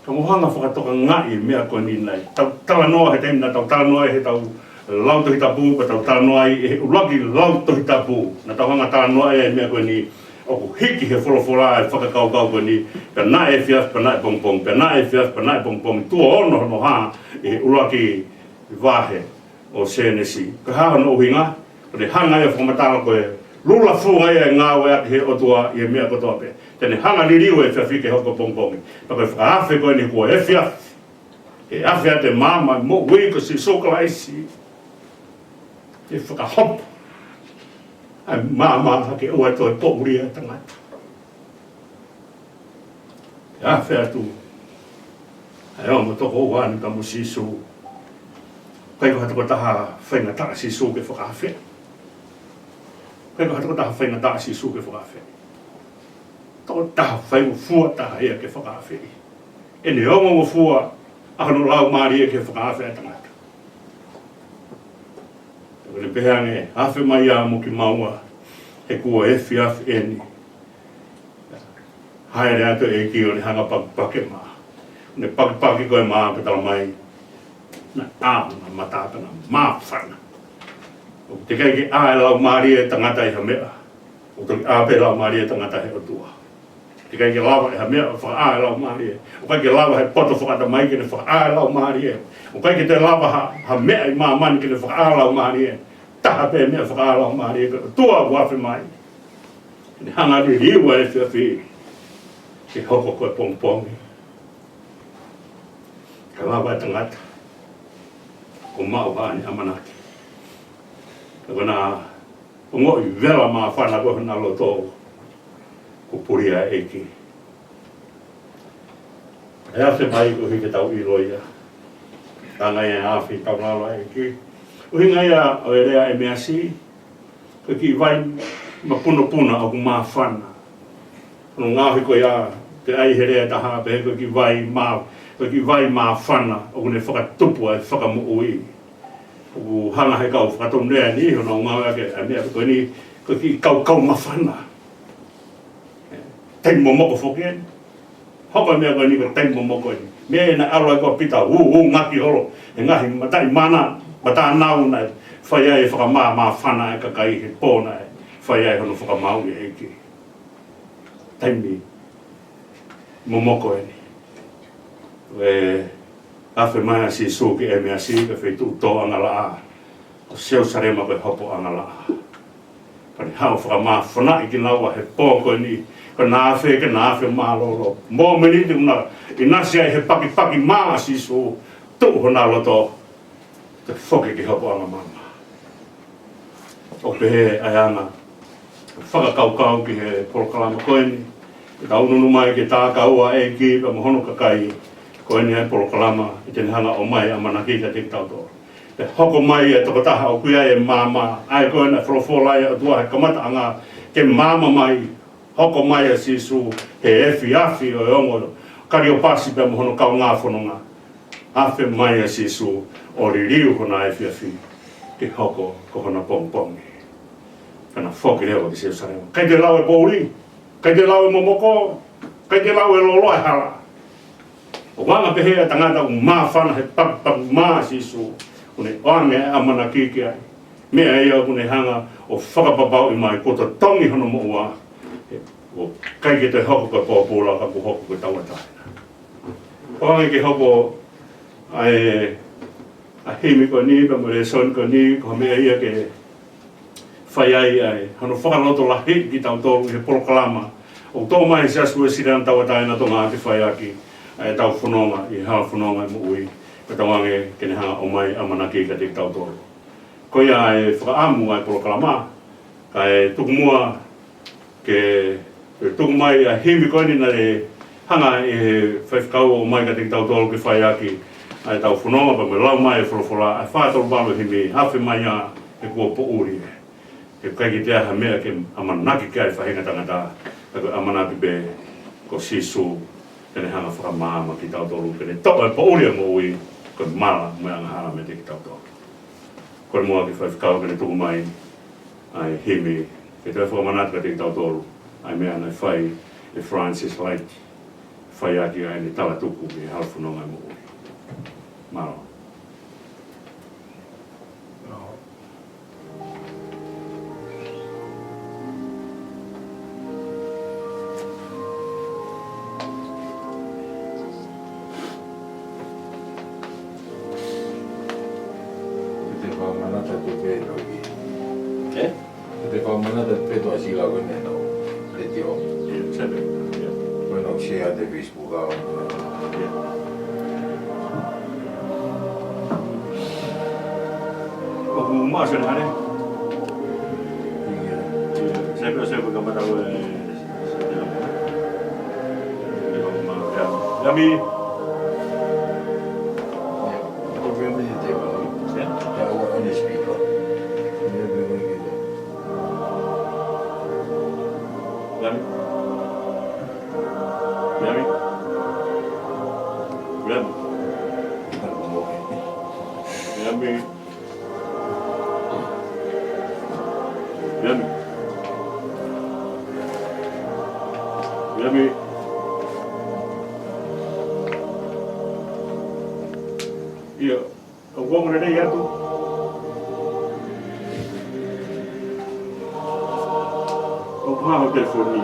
Ka mou hanga ʻo fakatokangaʻi e meʻa ko eni naʻe tau talanoa he taimi naʻa tau talanoa ai he tau lau Tohi Tapu, pea tau talanoa ai he ʻuluaki lau Tohi Tapu. Naʻa tau hanga ʻo talanoa ai e meʻa ko eni ʻoku hiki he folofola e fakakaukau ko eni, pea naʻe efiafi, pea naʻe pongipongi, pea naʻe efiafi, pea naʻe pongipongi, tuʻo ono hono hā ʻi he ʻuluaki vahe ʻo Sēnesi. Ko e hā hono ʻuhinga? Ko ʻene hanga ia ʻo fakamatala ko e lula fua ia e ngāueʻaki ʻe he ʻOtua ʻi he meʻa kotoa pē. Te ne hanga ʻo liliu e efiafi ke hoko ko e pongipongi. Pea ko e fakaafe ko eni kuo efiafi. ʻE afe atu e maama moʻui ko Sīsū Kalaisi. ʻE fakahopo ʻa e maama hake ʻo ʻai ʻo e poʻuli ʻa e tangata. ʻE afe atu ʻa e ongo tokoua ni pea mo Sīsū. ʻIkai ko ha tokotaha faingataʻa Sīsū ke fakaafeʻi. ʻIkai ko ha tokotaha faingataʻa Sīsū ke fakaafeʻi. Tokotaha faingofua taha ia ke fakaafeʻi. ʻEne ongongofua ʻa hono laumālie ke fakaafeʻi ʻa e tangata. Pea ko ʻene pehē ange, afe mai ā mo kimaua, he kuo efiafi eni. Hāʻele atu e ʻEiki ʻo ne hanga ʻo pakipaki e mā. Ne pakipaki ko ē e mā pea talamai, naʻe ʻā hono mata pea na māfana. ʻOku teʻeki ke ʻā e laumālie ʻo e tangata ʻi ha meʻa. ʻOku toki ʻā pē e laumālie ʻo e tangata he ʻOtua. Teʻeki ke lava ʻe ha meʻa ʻo fakaʻā e laumālie. ʻOku ʻikai ke lava ʻe he poto fakaʻatamai ke ne fakaʻā e laumālie. ʻOku ʻikai ke toe lava ha, ha meʻa ʻi māmani ke ne fakaʻā e laumālie. Taha pē e meʻa ʻe fakaʻā e laumālie, ko e ʻOtua kuo afe mai. Ne hanga ʻo liliu ʻa e efiafi ke hoko ko e pongipongi. Kae lava e tangata ʻo maʻu haʻane ʻamanaki. Pea ko ʻena ongoʻi vela māfana ko ē ʻi hona loto, kuo puli ʻa e ʻEiki. ʻE afe mai koeʻuhi ke tau ʻilo ia. Ka ngai e afe ʻi taulalo ʻa e ʻEiki. ʻUhinga ia ʻo e lea ʻa ʻEmeasi, ko e kiʻi vai mapunopuna ʻoku māfana. Hono ngaohi ko ia, pea ʻai he lea ʻe taha, pehē ko e kiʻi vai mā-, Ko e kiʻi vai māfana ʻoku ne fakatupu ai e fakamoʻui. ʻOku hanga he kau fakatonu lea ni, hono ngāueʻaki ʻa e meʻa ko eni, ko e kiʻi kaukau māfana. Taimi momoko foki eni. Hoko e meʻa ko eni ko e taimi momoko eni. Meʻa naʻe ʻalu ai ko ē ʻa Pita, ʻū, ʻū, ngaki holo he ngaahi mataʻi mana, matānau naʻe fai ai e fakamāmāfana e kakai he pō naʻe fai ai hono fakamaau ʻe he ʻEiki. Taimi momoko eni. ʻE afe mai ʻa Sīsū ki ʻEmeasi, ko e feituʻu tō angalaʻā. Ko Selusalema ko e hopo angalaʻā. Pea ne haʻu ʻo fakamāfanaʻi kinaua he pō ko eni, ko ʻena afe, ke na afe mālōlō. Mōmeniti ʻoku na ʻinasi ai he pakipaki mā ʻa Sīsū, tuʻu hona loto, ke foki ki he hopoʻanga maama. ʻOku pehē ʻa e anga fakakaukau ki he polokalama ko eni, ke tau nunu mai ke tā kaua e ʻEiki pea mo hono kakai, ko eni ʻa e polokalama ʻe te ne hanga ʻo ʻomai ʻamanaki kiate kitautolu. Pea hoko mai e tokotaha ʻoku ʻi ai e maama, ʻa ē ko ē naʻe folofola ai e ʻOtua he kamataʻanga, ke maama mai, hoko mai ʻa Sīsū he efiafi ʻo e ongo Kaliopasi pea mo hono kaungā fononga. Afe mai ʻa Sīsū ʻo liliu hona efiafi ke hoko ko hona pongipongi. Pea na foki leva ki Selusalema. ʻIkai toe lau e poʻuli, ʻikai toe lau e momoko, ʻikai toe lau e lōloa e hala. ʻOku anga pehē ʻa e tangata ʻoku māfana he pakipaki mā ʻa Sīsū, ʻoku ne ʻoange e ʻamanaki ki ai. Meʻa ia ʻoku ne hanga ʻo fakapapauʻi mai kuo totongi hono moʻua, ʻoku ʻikai ke toe hoko ko e pōpula ka kuo hoko ko e tauʻatāina. ʻOange ke hoko ʻa e, ʻa e himi ko eni, pea mo e lēsoni ko eni, ko e meʻa ia ke fai ai ʻa e, hono fakalotolahiʻi kitautolu ʻi he polokalama ʻoku tō mai he Siasi Uēsiliana Tauʻatāina Tonga ke fai ʻaki ʻa ʻetau fononga ʻi he hala fononga ʻo e moʻui, pea tauange ke ne hanga ʻo ʻomai ʻamanaki kiate kitautolu. Ko ia e fakaʻamu ʻa e polokalama, kae tuku muʻa ke, ke tuku mai ʻa e himi ko eni naʻe hanga ʻe he faifekau ʻo ʻomai kiate kitautolu ke fai ʻaki ʻa ʻetau fononga, pea mo e lau mai e folofola, ʻa e fā tolu valu himi, Afe mai ā, he kuo poʻuli ē. He ʻikai ke toe ʻi ai ha meʻa ke ʻamanaki ki ai e faʻahinga tangata, ka ko e ʻamanaki pē ko Sīsū, te ne hanga ʻo fakamaama kitautolu, ke ne toʻo e poʻuli ʻo e moʻui, ko e mala mo e angahala meiate kitautolu. Kole muʻa ki he faifekau ke ne tuku mai ʻa e himi, ke toe fakamanatu kiate kitautolu ʻa e meʻa naʻe fai ʻe Francis Light, fai ʻaki ʻa ʻene talatuku ki he hala fononga ʻo e moʻui. Mālō. Te te fakamanatu atu pē toki. Ē? Te te fakamanatu atu pē toki sila ko ē naʻa nau letiō. ʻIo, sai pē. ʻIo. Ko ē naʻa nau share atu he Facebook. Buka. ʻOku maʻu ʻa Sione Hale? ʻIo. Sai pē, sai pē ka mata ue. Yami. Yami. Yami. Yami. Yami. Yami. Yami. Yami. ʻIo. ʻOku ongo lelei atu? ʻOku hā hoʻo telefoni?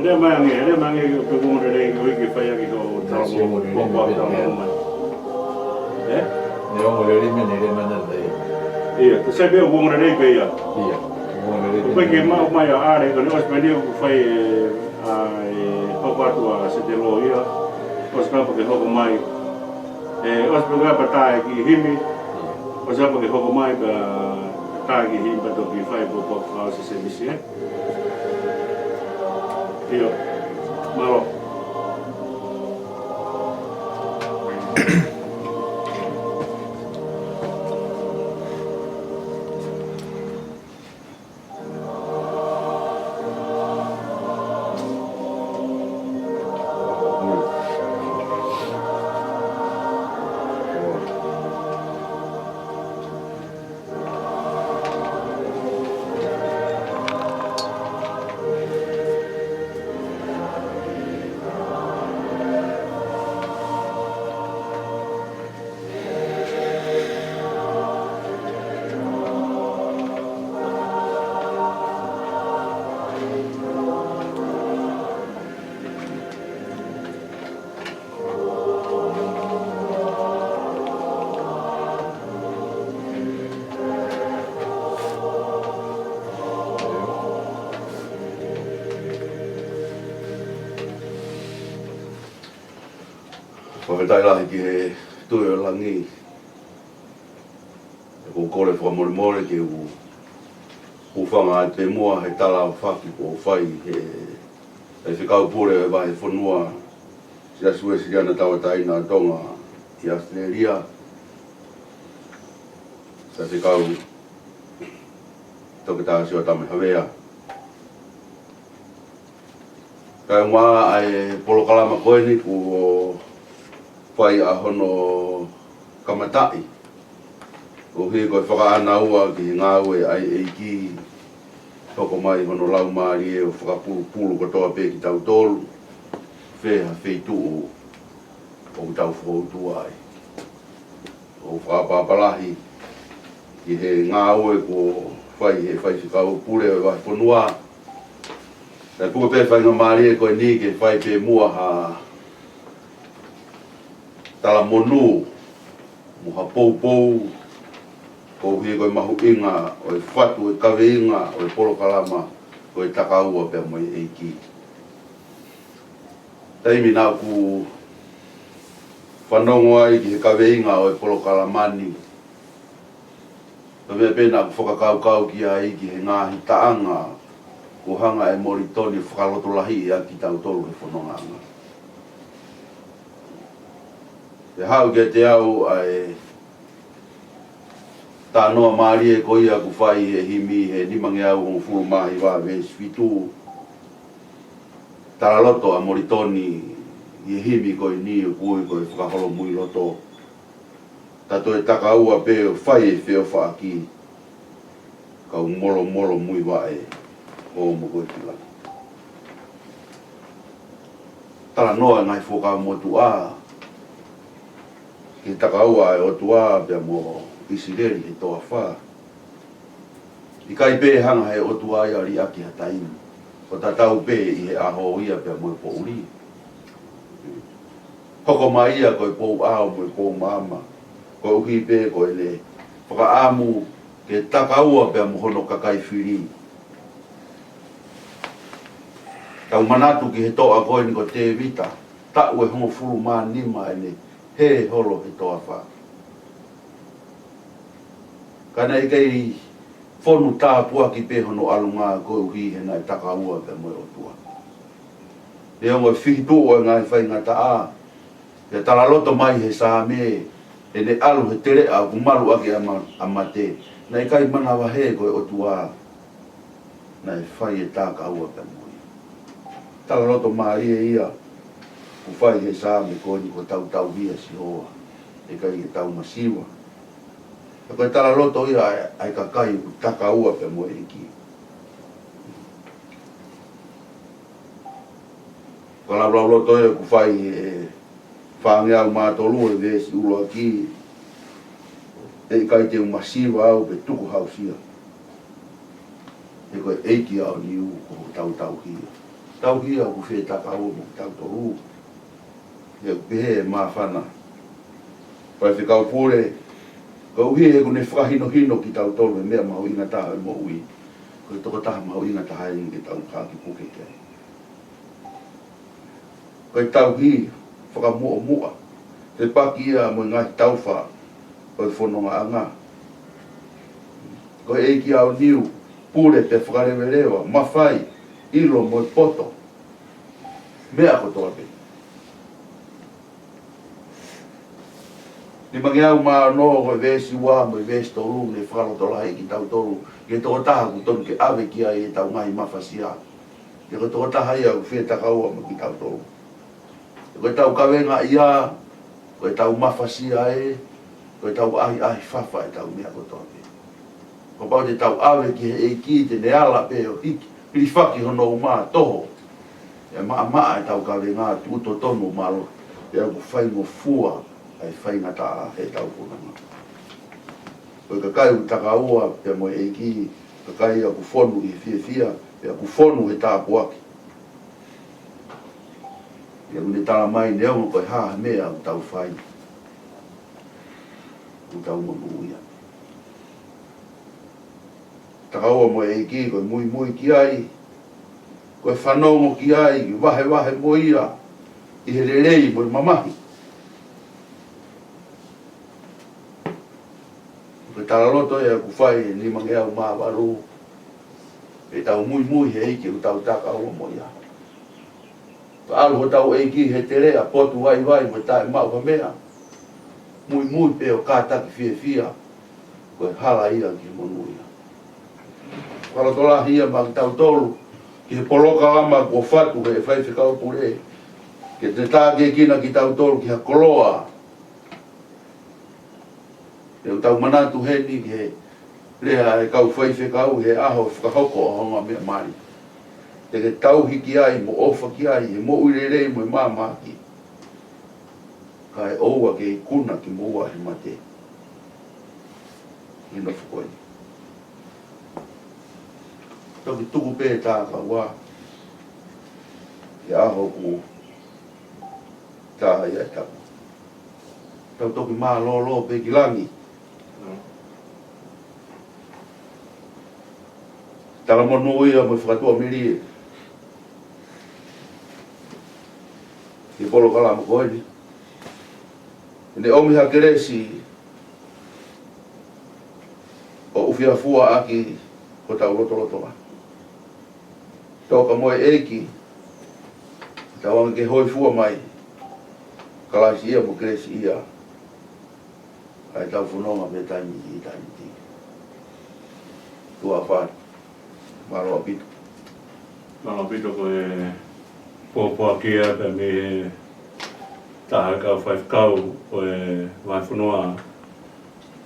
Lea mai ange, lea mai ange ʻoku ongo lelei, ʻoku ʻikai ke fai ʻaki hoʻo talamo, ʻoku ongo lelei, ʻoku ongo lelei mai. Ē? Ne ongo lelei mai, ne lea mai ange. ʻIo, te sai pē ʻoku ongo lelei pē ia. ʻIo, ʻoku ongo lelei. ʻOku ʻikai ke maʻu mai ʻa ʻAle, ko ʻene ʻosi pē eni ʻoku fai e, ʻa e, hoko atu ʻa Setelo ia. ʻOsi pē ke hoko mai. ʻE, ʻosi pē ka pata e kiʻi himi. ʻOsi pē ke hoko mai ka tā e kiʻi himi pea toki fai pōpoaki fakaʻosi ʻa e sēvisi, ē? ʻIo. Mālō. Fakafetaʻi lahi ki he Tuʻi ʻo Langi. ʻOku ou kole fakamolemole ke u hūfanga atu pē muʻa he tala ʻo e faki kuo fai ʻe he Faifekau Pule ʻo e Vahefonua Siasi Uēsiliana Tauʻatāina ʻo Tonga ʻi ʻAositelēlia, Faifekau Toketā Sioatama Havea. Kae ʻumaʻā ʻa e polokalama ko eni kuo fai ʻa hono kamataʻi, koeʻuhi ko e fakaʻānaua ki he ngāue ʻa e ʻEiki, hoko mai hono Laumālie ʻo fakapulupulu kotoa pē kitautolu, fē ha feituʻu ʻoku tau fokoutua ai. ʻOku ou fakaʻapaʻapa lahi ki he ngāue kuo fai ʻe he Faifekau Pule ʻo e Vahefonua. Kae tuku pē faingamālie ko eni ke fai pē muʻa ha talamonū mo ha poupou, koeʻuhi ko e mahuʻinga ʻo e fatu ʻo e kaveinga ʻo e polokalama ko e Takaua Pea mo e ʻEiki. Taimi naʻá ku fanongo ai ki he kaveinga ʻo e polokalama ni, ko e meʻa pē naʻá ku fakakaukau ki ai ki he ngaahi taʻanga kuo hanga ʻe Molitoni ʻo fakalotolahiʻi ʻaki kitautolu he fonongaʻanga. Pea haʻu kiate au ʻa e talanoa mālie ko ia ʻoku fai ʻe he himi he nimangeau hongofulu mā hiva veesi fitu, talaloto ʻa Molitoni ʻi he himi ko eni ʻoku ui ko e Fakaholomui Loto: Ta toe takaua pē ʻo fai e feʻofaʻaki, kau molomolo muivaʻe ʻo mo koe ki langi. Talanoa e ngaahi fuakava motuʻa ki he takaua ʻa e ʻOtua pea mo ʻIsileli he toafa. ʻIkai pē hanga ʻe he ʻOtua ia ʻo liʻaki ha taimi, ʻo tatau pē ʻi he ʻaho ia pea mo e poʻuli. Hoko mai ia ko e pou ʻao mo e pou maama, koeʻuhi pē ko ʻene fakaʻamu ke takaua pea mo hono kakai fili. Tau manatu ki he toʻa ko eni ko Tēvita, taʻu ʻe hongofulu mā nima ʻene hē holo he toafa. Ka naʻe ʻikai fonu tāpuaki pē hono ʻalunga koeʻuhi he naʻe takaua pea mo e ʻOtua. Neongo e fihituʻu ʻo e ngaahi faingataʻa, pea talaloto mai he Saame, ʻene ʻalu he teleʻa ʻoku malu ʻaki ʻa ma-, ʻa mate, naʻe ʻikai manavahē ko e ʻOtua naʻe fai e takaua pea mo ia. Talaloto mālie ia ʻoku fai he Saame ko eni, ko e tau tauhi ʻa Sihova, ʻikai ke tau masiva. Ka ko e talaloto ia ʻa e, ʻa e kakai ʻoku takaua pea mo e ʻEiki. Ko e laulauloto ia ʻoku fai he fāngeau mā tolu ʻo e veesi ʻuluaki: ʻE ʻikai te u masiva au pe tukuhausia, he ko e ʻEiki ʻaoniu ko hotau tauhi. Tauhi ia ʻoku fetakaua mo kitautolu. ʻOku pehē ʻe he māfana, Faifekau Pule, koeʻuhi he ʻoku ne fakahinohino kitautolu he meʻa mahuʻinga taha ʻo e moʻui, ko e tokotaha mahuʻinga taha eni ke tau haki puke ki ai. Ko e tauhi fakamuʻomuʻa, fepaki ia mo e ngaahi taufa ʻo e fonongaʻanga. Ko e ʻEiki ʻaoniu, pule pea fakaleveleva, mafai, ʻilo mo e poto, meʻa kotoa pē. Nimangeau mā ono ko e veesi ua mo e veesi tolu, ne fakalotolahiʻi kitautolu ki he tokotaha ʻoku tonu ke ʻave ki ai ʻetau ngaahi mafasia. He ko e tokotaha ia ʻoku fetakaua mo kitautolu. He ko ʻetau kavenga ia, ko ʻetau mafasia ē, ko ʻetau ʻahiʻahi fafa ʻetau meʻa kotoa pē. Kapau te tau ʻave ki he ʻEiki, te ne ala pē ʻo hiki, hilifaki hono uma, toho e maʻamaʻa ʻetau kavenga, tuʻu totonu ʻo mālohi, pea ʻoku faingofua ʻa e faingataʻa heʻetau fononga. Ko e kakai ʻoku takaua pea mo e ʻEiki, kakai ʻoku fonu ʻi he fiefia, pea ʻoku fonu he tāpuaki. Pea ʻoku ne tala mai neongo ko e hā ha meʻa ʻoku tau fai, ʻoku tau monūʻia. Takaua mo e ʻEiki, ko e muimui ki ai, ko e fanongo ki ai, vahevahe mo ia ʻi he lelei mo e mamahi. Ko e talaloto ia ʻoku fai ʻe nimangeau mā valu. ʻE tau muimui he ʻEiki ʻoku tau takaua mo ia. Ka ʻalu hotau ʻEiki he teleʻa potu vaivai mo taʻemaʻu ha meʻa. Muimui pē ʻo kātaki fiefia. Ko e hala ia ki he monū ia. Fakalotolahi ia maʻa kitautolu ki he polokalama kuo fatu ʻe he faifekau pule. Ke ne tākiekina kitautolu ki ha koloa. ʻE tau manatu heni ki he lea ʻa e kau faifekau he ʻaho fakahoko ʻo e ngaahi meʻa mali. Te ke tauhi ki ai mo ʻofa ki ai he moʻui lelei mo e māmāki. Kae ʻoua ke ikuna kimoua he mate. ʻI he nofo ko eni. Toki tuku pē tā kaua. ʻI he ʻaho ʻoku tā ai ʻa e tapu. Tau toki mālōlō pē ki langi. Talamonū ia mo e fakatuʻamelie. Ki he polokalama ko eni. ʻEne ʻomi ha kelesi ʻo ʻufiafuaʻaki hotau lotolotonga. Toka mo e ʻEiki, tau anga ke hōifua mai, Kalaisi ia mo Kalaisi ia, ʻa e tau fononga mei taimi ki taimi. Tuʻa ʻofa atu, mālō ʻaupito. Mālō ʻaupito ko e pōpoaki ia pea mei he taha kau faifekau ʻo e vahefonua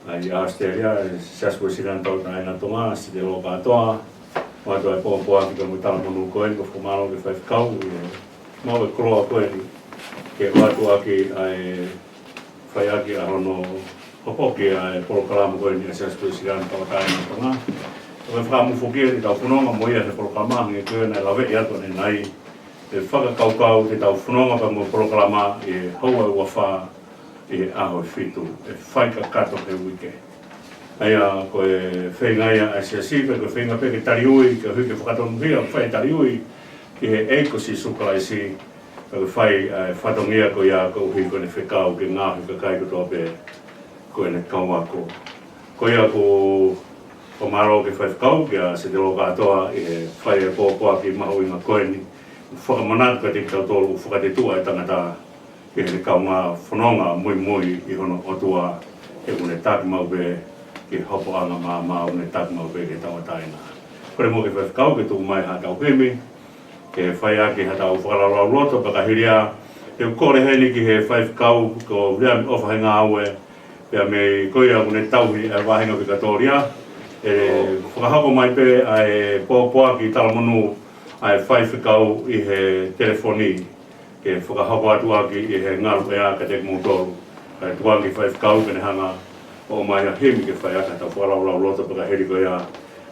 ʻa ʻAositelēlia, ʻa e Siasi Uēsiliana Tauʻatāina ʻo Tonga, Sitela Lōkātoa, ʻoatu ʻa e pōpoaki pea mo e talamonū ko eni, ko e fakamālō ki he faifekau, ʻi he maʻu e koloa ko eni, ke ʻoatu ʻaki ʻa e fai ʻaki ʻa hono hopoki ʻa e polokalama ko eni ʻa e Siasi Uēsiliana Tauʻatāina ʻo Tonga. Ko e fakamufuki ʻetau fononga mo ia he polokalama, hangē ko ia naʻe laveʻi atu ʻanenai, ʻe fakakaukau ke tau fononga pea mo e polokalama ʻi he houa ʻe uafā ʻi he ʻaho ʻe fitu, ʻe fai kakato he uike. ʻA ia ko e feinga ia ʻa e Siasi, pea ko e feinga pē ke taliui, ke hui ke fakatonuhia, fai taliui ki he ʻEiki ko Sīsū Kalaisi, pea ko e fai ʻa e fatongia ko ia koeʻuhi ko ʻene fekau ke ngaohi e kakai kotoa pē ko ʻene kau ako. Ko ia ʻoku ou fakamālō ki he faifekau, kia Sitela Lōkātoa, ʻi he fai e pōpoaki mahuʻinga ko eni, fakamanatu kiate kitautolu, fakatetuʻa e tangata ki heʻene kaungā fononga muimui ʻi hono ʻOtua, he ʻoku ne taki maʻu pē ki he hopoʻanga maama, ʻoku ne taki maʻu pē ki he tauʻatāina. Kole muʻa ki he faifekau ke tuku mai haʻatau himi, ke fai ʻaki haʻatau fakalaulauloto, pea ka hili ia, te u kole heni ki he faifekau ko Viliami ʻOfaʻahinga ʻAue, pea mei ko ia ʻoku ne tauhi e vāhenga vikatōlia, ʻe fakahoko mai pē ʻa e pōpoaki talamonū ʻa e faifekau ʻi he telefoni, ke fakahoko atu ʻaki ʻi he ngaluʻea kiate kimoutolu. Kae tuku ange ki he faifekau ke ne hanga ʻo ʻomai ha himi ke fai ʻaki haʻatau fakalaulauloto pea ka hili ko ia,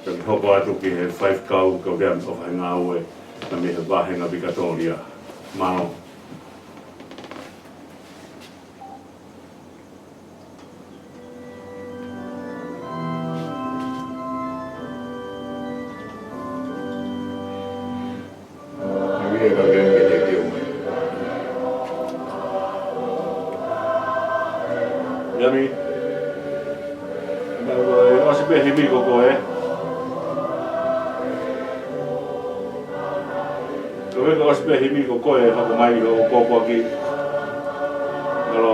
pea ke hoko atu ki he faifekau ko Viliami ʻOfaʻahinga ʻAue, pea mei he vāhenga vikatōlia. Mālō. Viliami. Ka ko e ʻosi pē himi ko koe. Ko e ʻosi pē himi ko koe, hoko mai ʻo pōpoaki. Mālō.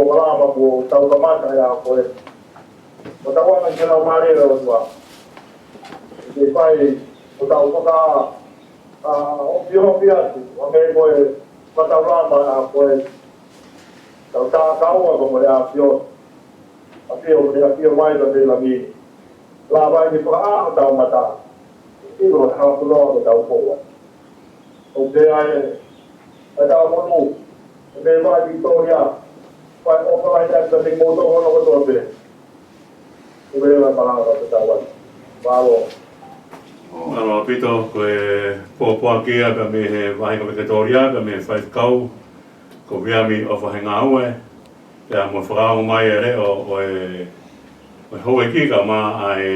polokalama kuo tau kamata ʻi he ʻaho ko eni. Ko tau ʻoange ki he Laumālie ʻo e ʻOtua ke fai hotau faka-, ʻa, ʻofiʻofi atu, ʻo hangē ko e fakataulama ʻa e ʻaho ko eni. Tau tā kaua ko e ʻAfio. ʻAfio, ko e ʻAfio mai pea mei langi. Lava ai ke fakaʻā hotau mata. ʻIlo e halakunoa ko ʻetau poua. ʻOku pehē ʻe, ʻe tau monū, ʻe meʻa mai Victoria, fai ʻofa lahi atu kiate kimoutolu hono kotoa pē. ʻOku pehē ʻe malanga ko ʻetau ai. Mālō. Mālō ʻaupito, ko e pōpoaki ia pea mei he Vahenga Vikatoria, pea mei he Faifekau ko Viliami ʻOfahengaue, pea mo e fakaongo mai e leʻo ʻo e, ʻo e houʻeiki kae ʻumaʻā e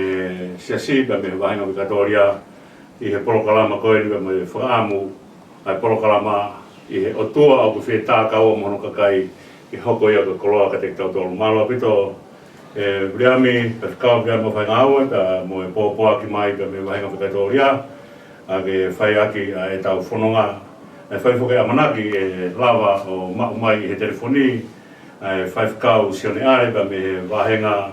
siasi pea mei he Vahenga Vikatoria ʻi he polokalama ko eni pea mo e fakaʻamu ʻa e polokalama ʻi he ʻOtua ʻoku fie tā kaua mo hono kakai ke hoko ia ko e koloa kiate kitautolu. Mālō ʻaupito, ē, Viliami, Faifekau Viliami ʻOfahengaue, pea mo e pōpoaki mai pea mei he Vahenga Vikatoria, ʻa ke fai ʻaki ʻa ʻetau fononga. ʻE fai foki e ʻamanaki ʻe lava ʻo maʻu mai ʻi he telefoni ʻa e Faifekau Sione ʻAle pea mei he Vahenga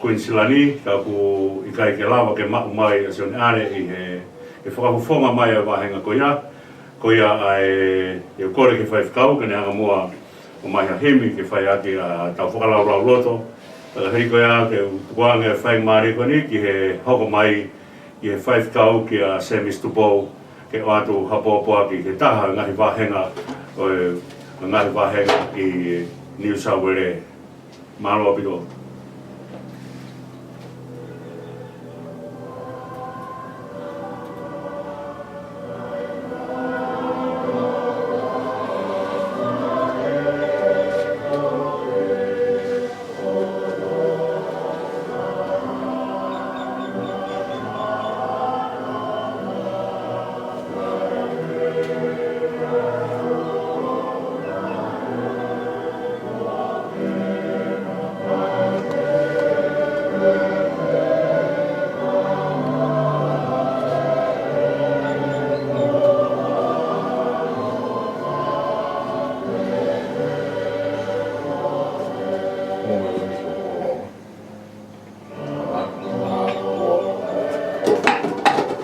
Kuinisilani, ka ʻoku ʻikai ke lava ke maʻu mai ʻa Sione ʻAle ʻi he, he fakafofonga mai ʻa e vāhenga ko ia. Ko ia ai ʻe kole ki he Faifekau ke ne hanga muʻa ʻo ʻomai ha himi ke fai ʻaki ʻa ʻetau fakalaulauloto. Ka hili ko ia ke u tukuange e faingamālie ko eni ki he hoko mai ʻa e Faifekau kia Semisi Tupou ke ʻoatu ha pōpoaki ki he taha ʻo e ngaahi vāhenga ʻo e, ʻo e ngaahi vāhenga ʻi New South Wales. Mālō ʻaupito.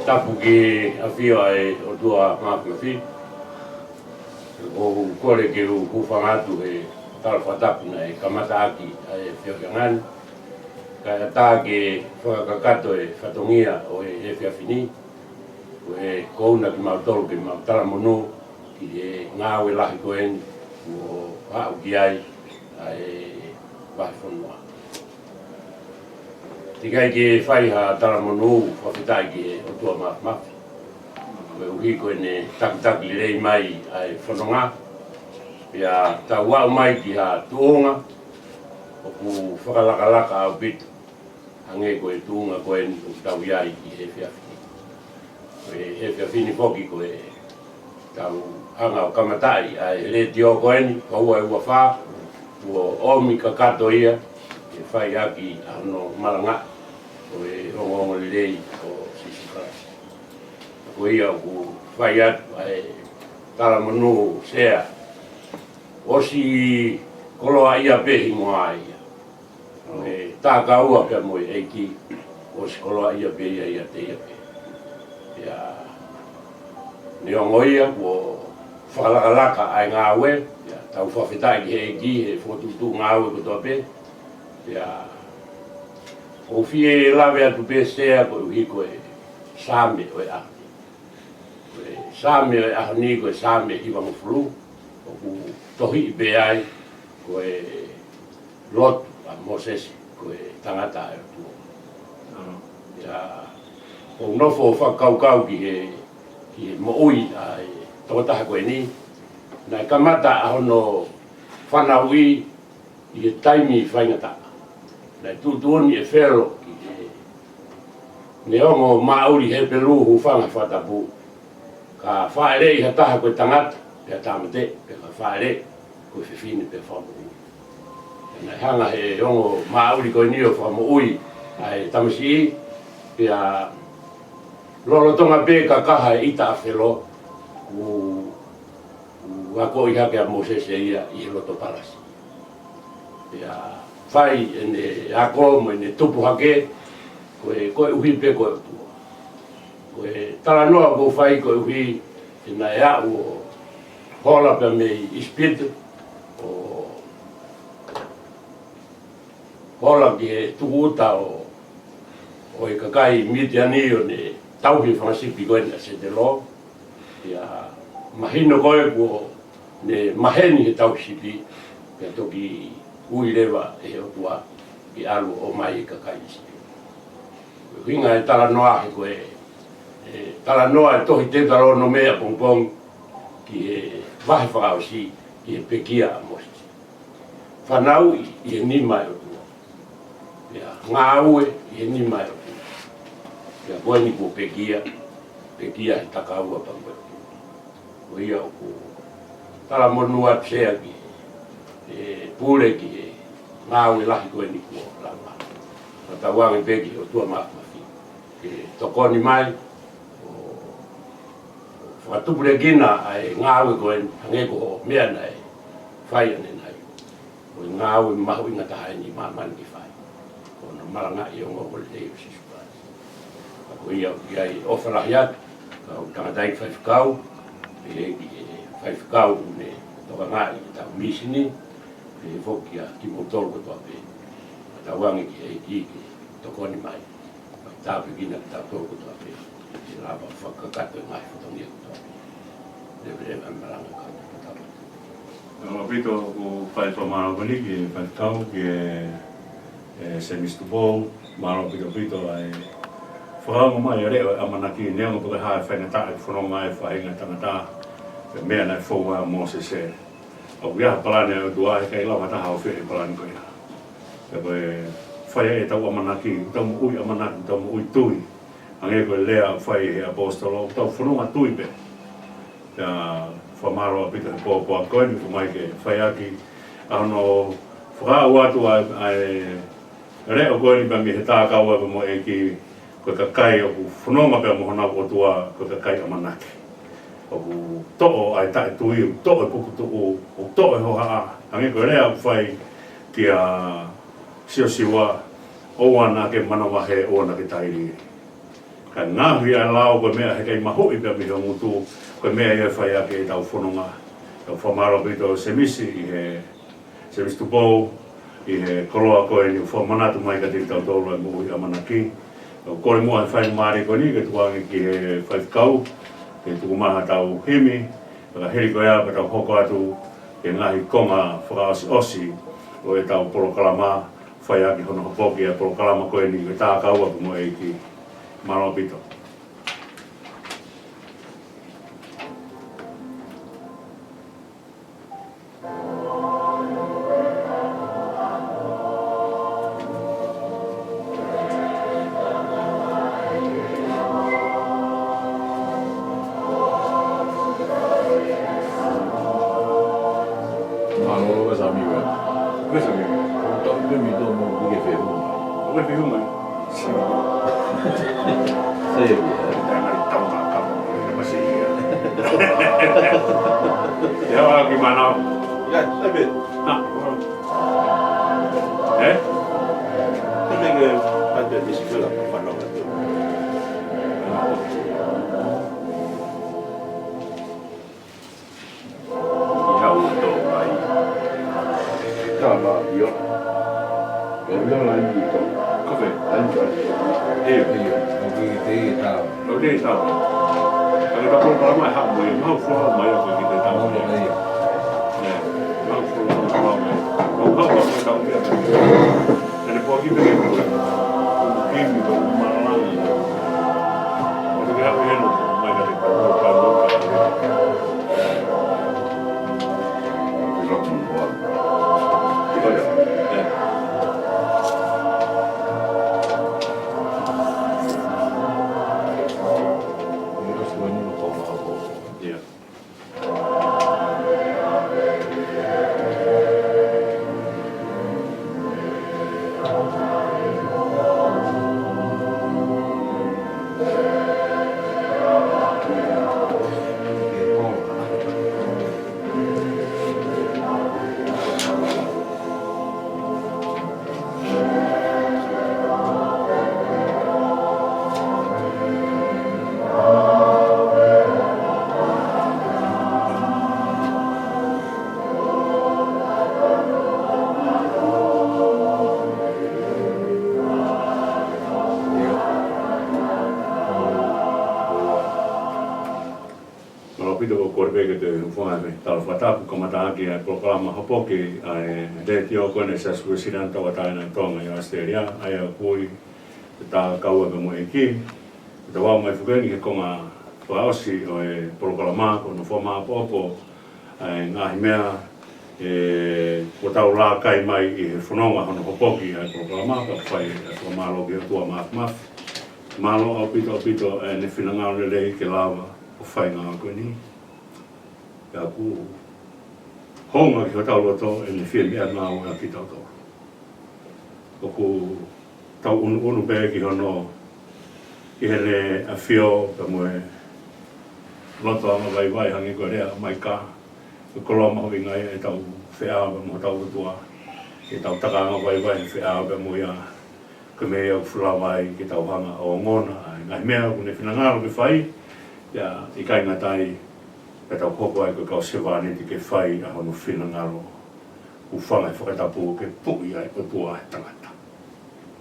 Tapu ki he ʻafio ʻa e ʻOtua Mafimafi. ʻOku ou kole ke u hūfanga atu he tala fakatapu naʻe kamata ʻaki ʻa e feohiʻanga ni. Kae ʻatā ke fakakakato e fatongia ʻo e efiafi ni, ko e kouna kimautolu ke mau talamonū ki he ngāue lahi ko eni kuo haʻu ki ai ʻa e vahefonua. Teʻeki ai ke fai ha talamonū fakafetaʻi ki he ʻOtua Mafimafi koeʻuhi ko ʻene takitaki lelei mai ʻa e fononga, pea tau aʻu mai ki ha tuʻunga ʻoku fakalakalaka ʻaupito, hangē ko e tuʻunga ko eni ʻoku tau ʻi ai ʻi he efiafi ni. Ko e efiafi ni foki ko e tau hanga ʻo kamataʻi ʻa e letiō ko eni, ko ua e ua fā, kuo ʻomi kakato ia ke fai ʻaki ʻa hono malangaʻi ʻo e ongoongolelei ʻo Sīsū Kalaisi. Ko ia ʻoku fai atu ʻa e talamonū, Sea, ʻosi koloaʻia pē hingoa ia. Ko e takaua pea mo e ʻEiki, ʻosi koloaʻia pē ia ʻiate ia pē. Pea neongo ia kuo fakalakalaka ʻa e ngāue, pea tau fakafetaʻi ki he ʻEiki he fokotuʻutuʻu ngāue kotoa pē. Pea ʻoku ou fie lave atu pē, Sea, koeʻuhi ko e Saame ʻo e ʻaho ni. Ko e Saame ʻo e ʻaho ni ko e Saame hivangofulu, ʻoku tohiʻi pē ai ko e lotu ʻa Mōsese ko e tangata ʻa e ʻOtua. Ia, ʻoku ou nofo ʻo fakakaukau ki he, ki he moʻui ʻa e tokotaha ko eni. Naʻe kamata ʻa hono fanauʻi ʻi he taimi faingataʻa. Naʻe tuʻutuʻuni ʻe Felo ki he neongo maʻuli Hepelū, hūfanga he fakatapu, ka fāʻeleʻi ha taha ko e tangata pea tāmateʻi, pea ka fāʻeleʻi ko e fefine pea fakamoʻui. Naʻe hanga he ongo maʻuli ko eni ʻo fakamoʻui ʻa e tamasiʻi, pea lolotonga pē kakaha e ʻita ʻa Felo, ʻoku ʻoku akoʻi hake ʻa Mōsese ia ʻi he loto palasi. Pea fai ʻene ako mo ʻene tupu hake, ko e, koeʻuhi pē ko e ʻOtua. Ko e talanoa ʻoku ou fai koeʻuhi he naʻe aʻu ʻo hola pea mei ʻIsipite, ʻo hola ki he tukuʻuta ʻo, ʻo e kakai Mitiani ʻo ne tauhi e fanga sipi ko eni ʻa Setelo. Ia, mahino ko ē kuo ne maheni he tauhi sipi, pea toki ui leva ʻe he ʻOtua ke ʻalu ʻo ʻomai e kakai ʻIsileli. Ko e ʻuhinga e talanoa he ko e, e talanoa e tohi Teutalōnome ʻapongipongi ki he vahe fakaʻosi, ki he pekia ʻa Mōsese. Fanauʻi ʻi he nima ʻo e ʻOtua. Pea ngāue ʻi he nima ʻo e ʻOtua. Pea ko eni kuo pekia, pekia he takaua pea mo e ʻOtua. Ko ia ʻoku talamonū atu, Sea, ki he pule ki he ngāue lahi ko eni kuo lava. Ka tauange pē ki he ʻOtua Mafimafi ke tokoni mai ʻo fakatupulekina ʻa e ngāue ko eni, hangē ko hoʻo meʻa naʻe fai ʻanenai. Ko e ngāue mahuʻinga taha eni ʻi māmani ke fai. Ko hono malangaʻi e ongoongolelei ʻo Sīsū Kalaisi. Ka ko ia ʻoku ʻi ai e ʻofa lahi atu, kau tangataʻeiki faifekau, pehē ki he faifekau ʻoku ne tokangaʻi ʻetau mīsini, pehē foki kiate kimoutolu kotoa pē. Ka tauange ki he ʻEiki ke tokoni mai. Mai tāpuekina kitautolu kotoa pē, ke lava fakakakato e ngaahi fatongia kotoa pē. Leveleva e malanga ka tau. Mālō ʻaupito, ʻoku ou fai fakamālō atu ki he faifekau, ki he, e, Semisi Tupou, mālō ʻaupito ʻaupito ʻa e fakaongo mai ʻa e leʻo ʻo e ʻamanaki, neongo pe ko e hā e faingataʻa ʻi he fononga ʻa e faʻahinga tangata, pea meʻa naʻe fou ai ʻa Mōsese. ʻOku ʻi ai ha palani ʻa e ʻOtua, heʻikai lava ha taha ʻo fai e palani ko ia. Pea ko e fai ʻetau ʻamanaki, ʻetau moʻui ʻamanaki, ʻetau moʻui tui. Hangē ko e lea ʻoku fai ʻe he ʻaposetolo, ʻetau fononga tui pē. Pea fakamālō ʻaupito he pōpoaki ko eni, ʻoku ʻomai ke fai ʻaki ʻa hono fakaaʻu atu ʻa e, ʻa e leʻo ko eni pea mei he takaua pea mo e ʻEiki, ko e kakai ʻoku fononga pea mo honau ʻOtua, ko e kakai ʻamanaki. ʻOku toʻo ʻa e taʻetui, ʻoku toʻo e pukutuʻu, ʻoku toʻo e hohaʻa, hangē ko e lea ʻoku fai kia Siosiua, ʻoua naʻa ke manavahē, ʻoua naʻa ke tailiili. Ka ngaohi ʻa e lao ko e meʻa he ʻikai mahuʻi pea mei ho ngutu, ko e meʻa ia ʻe fai ʻaki ʻetau fononga. Tau fakamālō ʻaupito Semisi ʻi he, Semisi Tupou, ʻi he koloa ko eni ʻoku fakamanatu mai kiate kitautolu ʻa e moʻui ʻamanaki. Tau kole muʻa he faingamālie ko eni ke tuku ange ki he faifekau, ke tuku mai haʻatau himi, ka hili ko ia pea tau hoko atu ki he ngaahi konga fakaʻosiʻosi ʻo ʻetau polokalama, fai ʻaki hono hopoki ʻa e polokalama ko eni ko e Tākaua pea mo e ʻEiki. Mālō ʻaupito. Mālō, Loka Samiuela. Loka Samiuela. Tau pē mi tō mo ʻikai fehuʻi mai. ʻIkai fehuʻi mai. Save, ē. Tau ngā tau ngā kama, ʻe masi ia. Ia, ʻa ki manao. Ia, save. Ha, ē? Ko e meʻa ke, ʻa te tisi fela, fanau atu. ʻI hau tō mai. Ka ma io. Ko io na i tō. Ko fē? Ai, ai. ʻIo. ʻIo. ʻOku ʻikai ke tau. ʻOku ʻikai ke tau. Ka ke tau polokalama ʻe haʻu mai, mau fua mai ʻoku ʻikai ke tau. Mau mai. ʻIo. Mau fua mai, mau mai. Mau haʻu mai tau mea. Ene poaki pē ke kula. Kimi ko malanga. Ko te haʻu henu, mai ka te kua kua kua. Iko ia. Ē. Ia. Mālō ʻaupito, ko e kole pē ke te hūfanga he tala fakatapu, kamata ʻaki ʻa e polokalama hopoki ʻa e letiō ko eni Siasi Uēsiliana Tauʻatāina ʻo Tonga ʻi ʻAositelēlia, ʻa ia ʻoku ui ko e Tākaua pea mo e ʻEiki. Tau aʻu mai foki eni ki he konga fakaʻosi ʻo e polokalama, ko hono fakamāʻopoʻopo ʻa e ngaahi meʻa, ē, kuo tau laka mai ʻi he fononga hono hopoki ʻa e polokalama, ka fai ʻa e fakamālō ki he ʻOtua Māfimafi. Mālō ʻaupito, ʻaupito ʻene finangalo lelei ke lava ʻo fai e ngāue ko eni. Pea ʻoku hounga ki hotau loto ʻene fie meʻangāueʻaki kitautolu. ʻOku tau ʻunuʻunu pē ki hono, ki heʻene ʻafio pea mo e loto angavaivai, hangē ko e lea ʻa Maika, ko e koloa mahuʻinga ia ʻetau feʻao pea mo hotau ʻOtua, ke tau taka angavaivai he feʻao pea mo ia, ko e meʻa ia ʻoku fuʻu lava ai ke tau hanga ʻo ongona ʻa e ngaahi meʻa ʻoku ne finangalo ke fai, pea ʻikai ngata ai, pea tau hoko ai ko e kau sevāniti ke fai ʻa hono finangalo. Hūfanga he fakatapu ke puʻi ʻa e ʻOtua he tangata.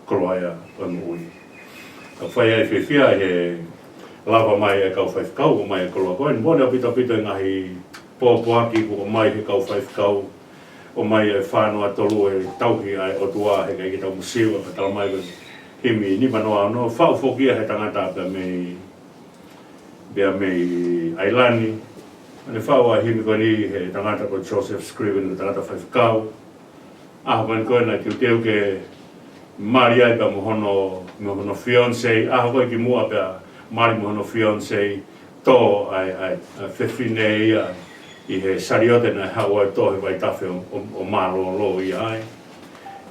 Koloa ia ʻo e moʻui. Ka fai ai fiefia he lava mai e kau faifekau, ʻomai e koloa ko eni, mole ʻaupito ʻaupito e ngaahi pōpoaki kuo ʻomai he kau faifekau, ʻomai e fānau ʻa tolu e tauhi ʻa e ʻOtua he ʻikai ke tau masiva, ka tala mai ko e himi nima noa ono, faʻu foki ia he tangata pea mei, pea mei ʻAilani. ʻA ʻene faʻu ʻa e himi ko eni he tangata ko Joseph Scriven, ko e tangata faifekau. ʻAho ko eni ko ē naʻe teuteu ke mali ai pea mo hono, mo hono fiancé, ʻaho ko ē kimuʻa pea mali mo hono fiancé, tō ʻa e, ʻa e, ʻa e fefine ia ʻi he saliote naʻe haʻu ai, tō he vaitafe ʻo, ʻo, ʻo mālōlō ia ai.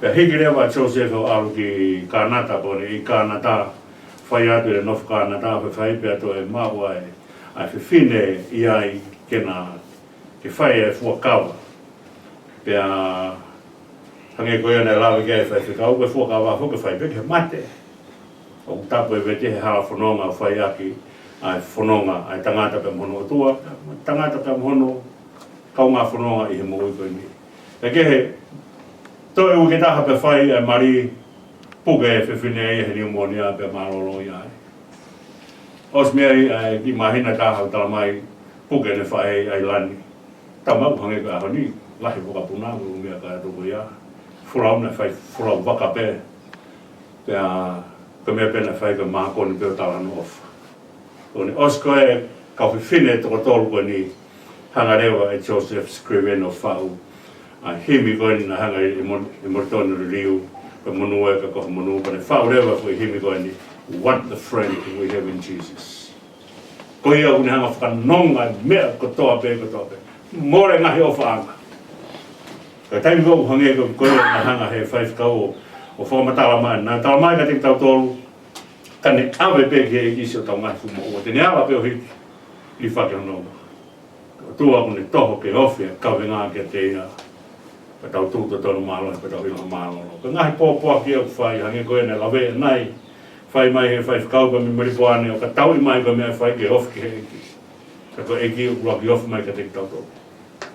Pea hiki leva ʻa Joseph ʻo ʻalu ki Kānata, ko ʻene ʻi Kānata, fai atu e nofo Kānata, fai pea toe maʻu ʻa e, ʻa e fefine ia ai ke na, ke fai e fuakava. Pea hangē ko ia naʻe lave ki ai e faifekau, ko e fuakava foki ke fai pē ki he mate. ʻOku tapu e vete he hala fononga ʻoku fai ʻaki ʻa e fononga ʻa e tangata pea mo hono ʻOtua, tangata pea mo hono kaungā fononga ʻi he moʻui ko eni. Pea kehe, toe uike taha pea fai ʻa e mali, puke e fefine ia he niumōnia pea mālōlō ia ai. ʻOsi mei ai ʻa e kiʻi māhina ʻe taha ʻoku talamai puke ʻene faʻē ʻi ʻAilani. Talamai ʻoku hangē ko e ʻaho ni, lahi e vakapuna, ko e ʻū meʻa ka toko ia. Folau naʻe fai, folau vaka pē. Pea ko e meʻa pē naʻe fai ko e mākoni pē ʻo talanoa ʻofa. Ko eni ʻosi ko ē kau fefine toko tolu ko eni, hanga leva ʻe Joseph Scriven ʻo faʻu ʻa e himi ko eni naʻe hanga ʻe Mo-, ʻe Molitoni ʻo liliu, ko e monū ē ka ko ha monū, pea ne faʻu leva ko e himi ko eni, What a Friend We Have in Jesus. Ko ia ʻoku ne hanga fakanonga e meʻa kotoa pē, kotoa pē. Mole ngaahi ʻofaʻanga. Ka taimi ko ē ʻoku hangē ko, ko ia naʻe hanga he faifekau ʻo, ʻo fakamatala mai, naʻe talamai kiate kitautolu, ka ne ʻave pē ki he ʻEiki siʻotau ngaahi fuʻu moʻua, te ne ala pē ʻo hiki, lifaki hono ua. ʻOtua ʻoku ne toho ke ofi e kavenga kiate ia. Pea tau tuʻu totonu mālohi, pea tau ʻilo mālōlō. Ko e ngaahi pōpoaki ʻoku fai, hangē ko ē naʻe lave ʻanenai, fai mai he faifekau pea mei Melipoane, ʻo ka tauʻi mai ko e meʻa ʻe fai ke ofi ki he ʻEiki. Ka ko e ʻEiki ʻoku ʻuluaki ofi mai kiate kitautolu.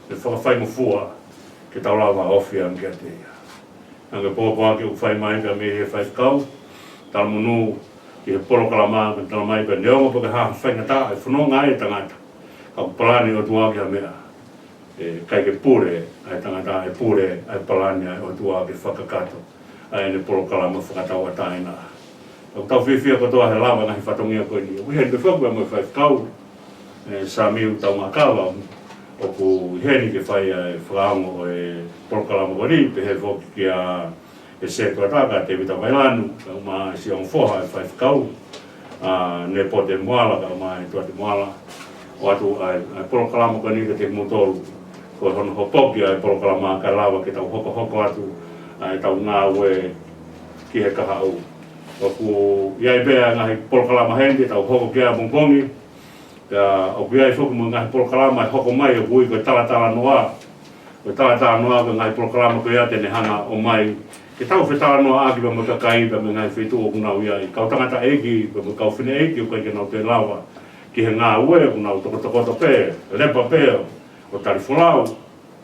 Ke fakafaingofua ke tau lava ofi ange kiate ia. Hangē ko e pōpoaki ʻoku fai mai pea mei he faifekau, talamonū ki he polokalama, ka talamai pē neongo pe ko e hā ha faingataʻa ʻe fononga ai e tangata, ka ʻoku palani e ʻOtua ki ha meʻa, ʻe ʻikai ke pule ʻa e tangata, ʻe pule ʻa e palani ʻa e ʻOtua ke fakakakato ʻa ʻene polokalama fakatauʻatāina. ʻOku tau fiefia kotoa he lava e ngaahi fatongia ko eni. ʻOku ʻi heni pē foki pea mo e faifekau, ʻe Samiu Taungakava, ʻoku ʻi heni ke fai ʻa e fakaongo ʻo e polokalama ko eni, pehē foki kia ʻe Sētuata, ka Tēvita Vailanu, kae ʻumaʻā e siʻi ongo foha e faifekau, ʻa Nepote Moala, kae ʻumaʻā e Tuate Moala, ʻo ʻoatu ʻa e, ʻa e polokalama ko eni kiate kimoutolu. Ko hono hopoki ʻa e polokalama kae lava ke tau hokohoko atu ʻa ʻetau ngāue ki he kahaʻu. ʻOku ʻi ai pē ʻa e ngaahi polokalama heni te tau hoko ki ai ʻapongipongi, pea ʻoku ʻi ai foki mo e ngaahi polokalama ʻe hoko mai ʻoku ui ko e talatalanoa. Ko e talatalanoa ko e ngaahi polokalama ko ia te ne hanga ʻo ʻomai ke tau fetalanoaʻaki pea mo e kakai pea mo e ngaahi feituʻu ʻoku nau ʻi ai. Kau tangataʻeiki pea mo e kau fineʻeiki ʻoku ʻikai ke nau toe lava ki he ngāue, ʻoku nau tokotokoto pē, lepa pē ʻo tali folau,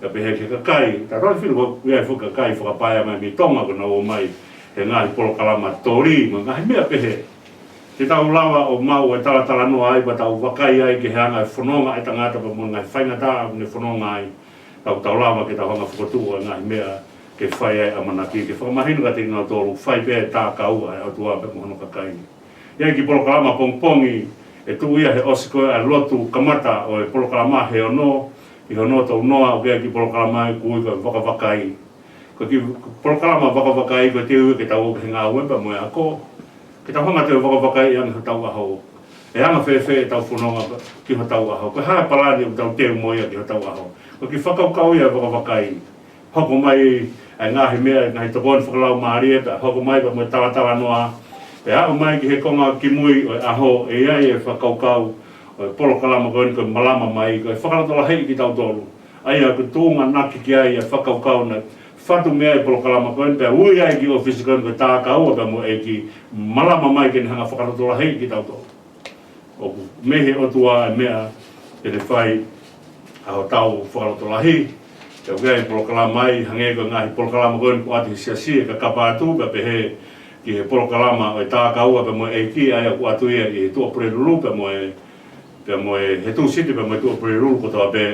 pea pehē ki he kakai. Ka tau fili ʻoku ʻi ai foki e kakai fakapaea mai mei Tonga ʻoku nau ō mai he ngaahi polokalama toli mo e ngaahi meʻa pehē. Te tau lava ʻo maʻu e talatalanoa ai pea tau vakai ai ki he anga e fononga e tangata pea mo e ngaahi faingataʻa ʻoku ne fononga ai. Tau, tau lava ke tau hanga fokotuʻu e ngaahi meʻa ke fai ai ʻamanaki, ke fakamahino kiate kinautolu ʻoku fai pē e tā kaua ʻa e ʻOtua pea mo hono kakai. ʻI ai e kiʻi polokalama pongipongi ʻe tuʻu ia he ʻosi ko ē ʻa e lotu kamata ʻo e polokalama he ono, ʻi he ono tau noa, ʻoku ʻi ai e kiʻi polokalama ʻoku ui ko e vakavakai. Ko e kiʻi polokalama vakavakai ko e teu ia ke tau ō ki he ngāue pea mo e ako. Ke tau hanga ʻo vakavakai ange hotau ʻaho. ʻE anga fēfē ʻetau fononga ki hotau ʻaho. Ko e hā e palani ʻoku tau teu mo ia ki hotau ʻaho. Ko e kiʻi fakakaukau ia e vakavakai. Hoko mai ʻa e ngaahi meʻa, ngaahi tokoni fakalaumālie, pea hoko mai pea mo e talatalanoa. Pea aʻu mai ki he konga kimui ʻo e ʻaho, ʻe ʻi ai e fakakaukau ʻo e polokalama ko eni ko e Malama Mai, ko e fakalotolahiʻi kitautolu. ʻA ia ʻoku tuʻunga ʻaki ki ai e fakakaukau naʻe fatu mei ai e polokalama ko eni, pea ui ai ki he ʻōfisi ko eni ko e tā kaua pea mo e ʻEiki, malama mai ke ne hanga fakalotolahiʻi kitautolu. ʻOku mei he ʻOtua e meʻa te ne fai ʻa hotau fakalotolahi. Pea ʻoku ʻi ai e polokalama ai, hangē ko e ngaahi polokalama ko eni kuo ʻoatu he siasi ʻe kakapa atu, pea pehē ki he polokalama ʻo e tā kaua pea mo e ʻEiki, ʻa ia kuo ʻoatu ia ʻi he Tuʻapulelulu pea mo e, pea mo e, he Tūsite pea mo e Tuʻapulelulu kotoa pē,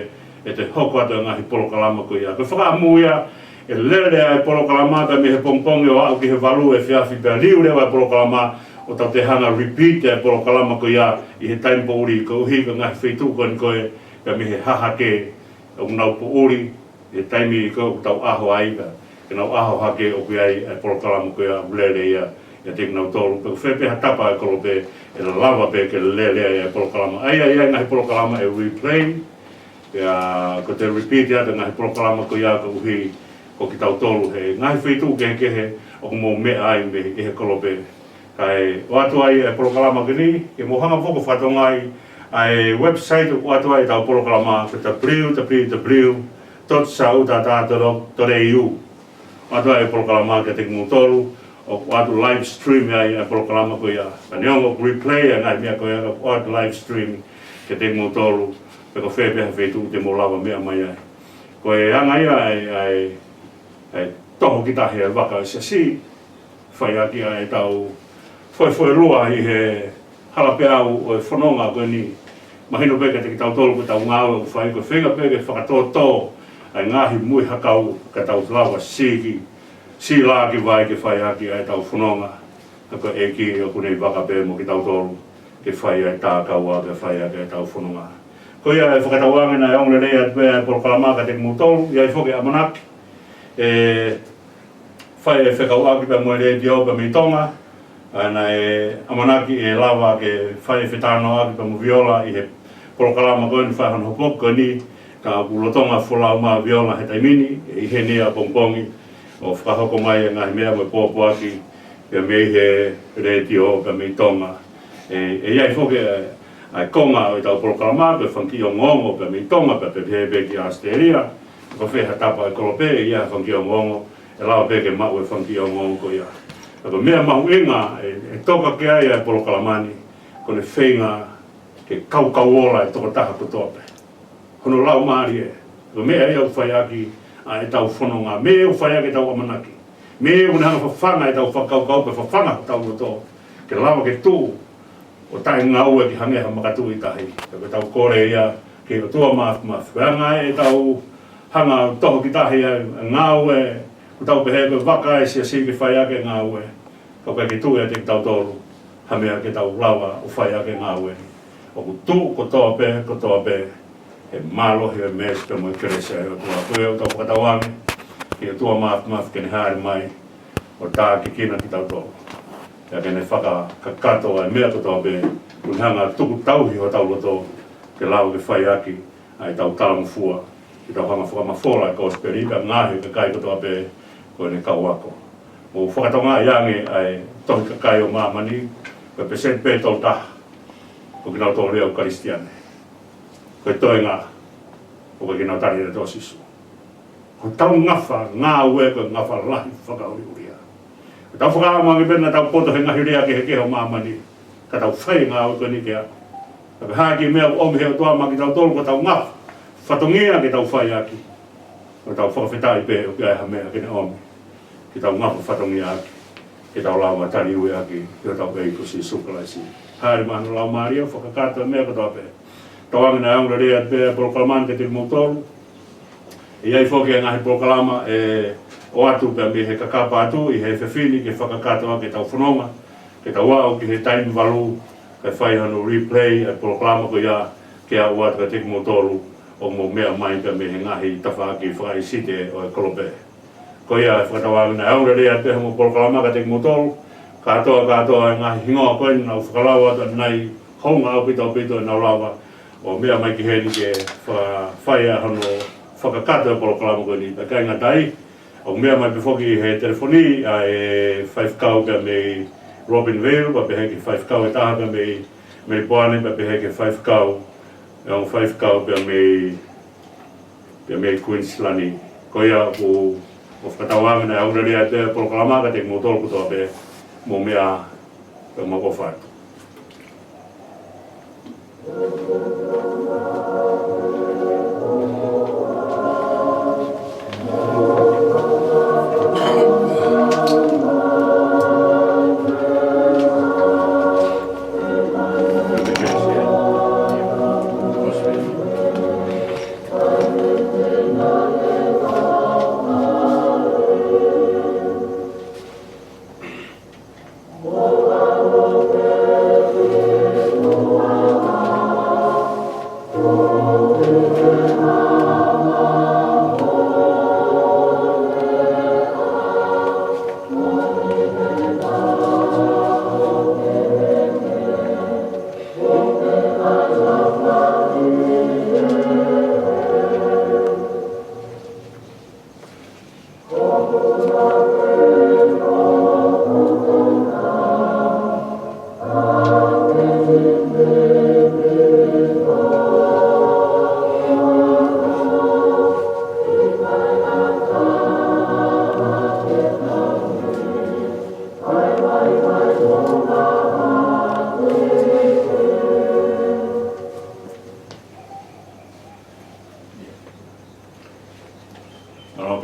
ʻe toe hoko atu e ngaahi polokalama ko ia. Ko e fakaʻamu ia, ʻe lele ʻa e polokalama pea mei he pongipongi ʻo aʻu ki he valu efiafi pea liu leva e polokalama, ʻo tau toe hanga ʻo repeat e polokalama ko ia ʻi he taimi poʻuli, koeʻuhi ko e ngaahi feituʻu ko eni ko ē, pea mei he hahake, ʻoku nau poʻuli, he taimi ko ē ʻoku tau ʻaho ai ka, ke nau ʻaho hake ʻoku ʻi ai e polokalama ko ia ʻoku lele ia, ʻiate kinautolu. Pe ko fē pē ha tapa e kolope, ʻe lava pē ke lele ai e polokalama. ʻA ia, ʻi ai e ngaahi polokalama ʻe replay, pea ko e toe repeat atu e ngaahi polokalama ko ia koeʻuhi ko kitautolu he ngaahi feituʻu kehekehe ʻoku mou meʻa ai mei he kolope. Kae ʻoatu ai e polokalama ko eni, ke mou hanga foki ʻo fakatokangaʻi ʻa e website ʻoku ʻoatu ai ʻetau polokalama ko e www dot sautata dot org dot au. ʻOatu ai e polokalama kiate kimoutolu, ʻoku ʻoatu live stream ai ʻa e polokalama ko ia. Ka neongo ʻoku replay ʻa e ngaahi meʻa ko ia, ka ʻoku ʻoatu live stream kiate kimoutolu, pe ko fē pē ha feituʻu te mou lava meʻa mai ai. Ko e anga ia ʻa e, ʻa e, ʻa e toho ki tahi ʻa e vaka ʻo e Siasi, fai ʻaki ʻa ʻetau foefoelua ʻi he hala peau ʻo e fononga ko eni. Mahino pē kiate kitautolu ko ʻetau ngāue ʻoku fai, ko e feinga pē ke fakatōtō ʻa e ngaahi muihakau ka tau lava siki, sila ki vai ke fai ʻaki ʻa ʻetau fononga. Ka ko e ʻEiki ʻoku ne ʻi vaka pē mo kitautolu ke fai ʻa e tākaua, ke fai ʻaki ʻetau fononga. Ko ia e fakatauange naʻe ongo lelei atu pē ʻa e polokalama kiate kimoutolu, ʻi ai foki ʻamanaki ʻe fai e fekauʻaki pea mo e Letiō pea mei Tonga, ʻa ia naʻe ʻamanaki ʻe lava ke fai e fetalanoaʻaki pea mo Viola ʻi he polokalama ko eni, fai hono hopo ko eni, ka ʻoku lolotonga folau mai ʻa Viola he taimi ni, ʻi heni ʻapongipongi, ʻo fakahoko mai e ngaahi meʻa mo e pōpoaki pea mei he Letiō pea mei Tonga. ʻE, ʻe ʻi ai foki ʻa e, ʻa e konga ʻo ʻetau polokalama, ko e fanga kiʻi ongoongo pea mei Tonga, pea pehē pē ki ʻAositelēlia, ko fē ha tapa ʻo e kolope, ʻe ʻi ai ha fanga kiʻi ongoongo, ʻe lava pē ke maʻu e fanga kiʻi ongoongo ko ia. Ka ko e meʻa mahuʻinga ʻe, ʻe toka ki ai ʻa e polokalama ni, ko ʻene feinga ke kaukau ola e tokotaha kotoa pē. Hono laumālie, ko e meʻa ia ʻoku fai ʻaki ʻa ʻetau fononga, meʻa ʻoku fai ʻaki ʻetau ʻamanaki, meʻa ʻoku ne hanga fafanga ʻetau fakakaukau, pea fafanga hotau loto, ke lava ke tuʻu ʻo taʻengaue ke hangē ha makatuʻu ʻi tahi. Pea ko ʻetau kole ia ki he ʻOtua Māfimafi, ko e anga ʻetau hanga ʻo toho ki tahi ʻa e ngāue, ʻoku tau pehē ko e vaka ʻa e Siasi ke fai ʻaki e ngāue. Ka ʻoku ʻikai ke tuʻu ʻiate kitautolu ha meʻa ke tau lava ʻo fai ʻaki e ngāue ni. ʻOku tuʻu kotoa pē, kotoa pē he mālohi ʻo e meesi pea mo e kelesi ʻa e ʻOtua. Ko ia ʻoku tau fakatauange ki he ʻOtua Māfimafi ke ne hāʻele mai ʻo tākiekina kitautolu, pea ke ne fakakakato ʻa e meʻa kotoa pē ʻoku ne hanga ʻo tuku tauhi hotau loto ke lava ke fai ʻaki ʻa ʻetau talangofua, ke tau hanga ʻo fakamafola e kosipeli, pea ngaohi e kakai kotoa pē ko ʻene kau ako. Mou fakatokangaʻi ange ʻa e tohi kakai ʻo māmani, ko e peseti pē ʻe tolu taha ʻo kinautolu ia ʻoku Kalisitiane. Ko e toenga, ʻoku ʻikai ke nau tali e ʻOtua Sīsū. Ko ʻetau ngafa ngāue ko e ngafa lahi fakaʻuliʻulia. Ko ʻetau fakaʻamu ange pē naʻa tau poto he ngaahi lea kehekehe ʻo māmani, ka tau fai e ngāue ko eni ke ako. Ka ko e hā e kiʻi meʻa ʻoku ʻomi he ʻOtua maʻa kitautolu, ko ʻetau ngafa fatongia ke tau fai ʻaki. Ko ʻetau fakafetaʻi pē ʻoku ʻi ai ha meʻa ke ne ʻomi ke tau ngafa fatongia ʻaki, ke tau lava ʻo tali ui ʻaki ki hotau ʻEiki ko Sīsū Kalaisi. Hāʻele mai hono Laumālie ʻo fakakakato e meʻa kotoa pē. Tauange naʻe ongo lelei atu pē ʻa e polokalama ni kiate kimoutolu. ʻE ʻi ai foki e ngaahi polokalama ʻe ʻoatu pea mei he kakapa atu ʻi he efiafi ni ke fakakakato ʻaki ʻetau fononga, ke tau aʻu ki he taimi valu, kae fai hano replay ʻa e polokalama ko ia ke aʻu atu kiate kimoutolu ʻoku mou meʻa mai pea mei he ngaahi tafaʻaki fakaʻisite ʻo e kolope. Ko ia e fakatauange naʻe ongo lelei atu pē hoʻomo polokalama kiate kimoutolu, kātoa, kātoa e ngaahi hingoa ko eni naʻa ku fakalau atu ʻanenai, hounga ʻaupito ʻaupito ʻenau lava ʻo meʻa mai ki heni ke fa-, fai ʻa hono fakakakato e polokalama ko eni. Pea ʻikai ngata ai, ʻoku meʻa mai pē foki he telefoni ʻa e faifekau pea mei Robinvale, pea pehē ki he faifekau ʻe taha pea mei, mei Poane, pea pehē ki he faifekau, e ongo faifekau pea mei, pea mei Queensland. Ko ia ʻoku, ʻoku fakatauange naʻe ongo lelei atu e polokalama kiate kimoutolu kotoa pē, mou meʻa, pea mou ʻofa atu.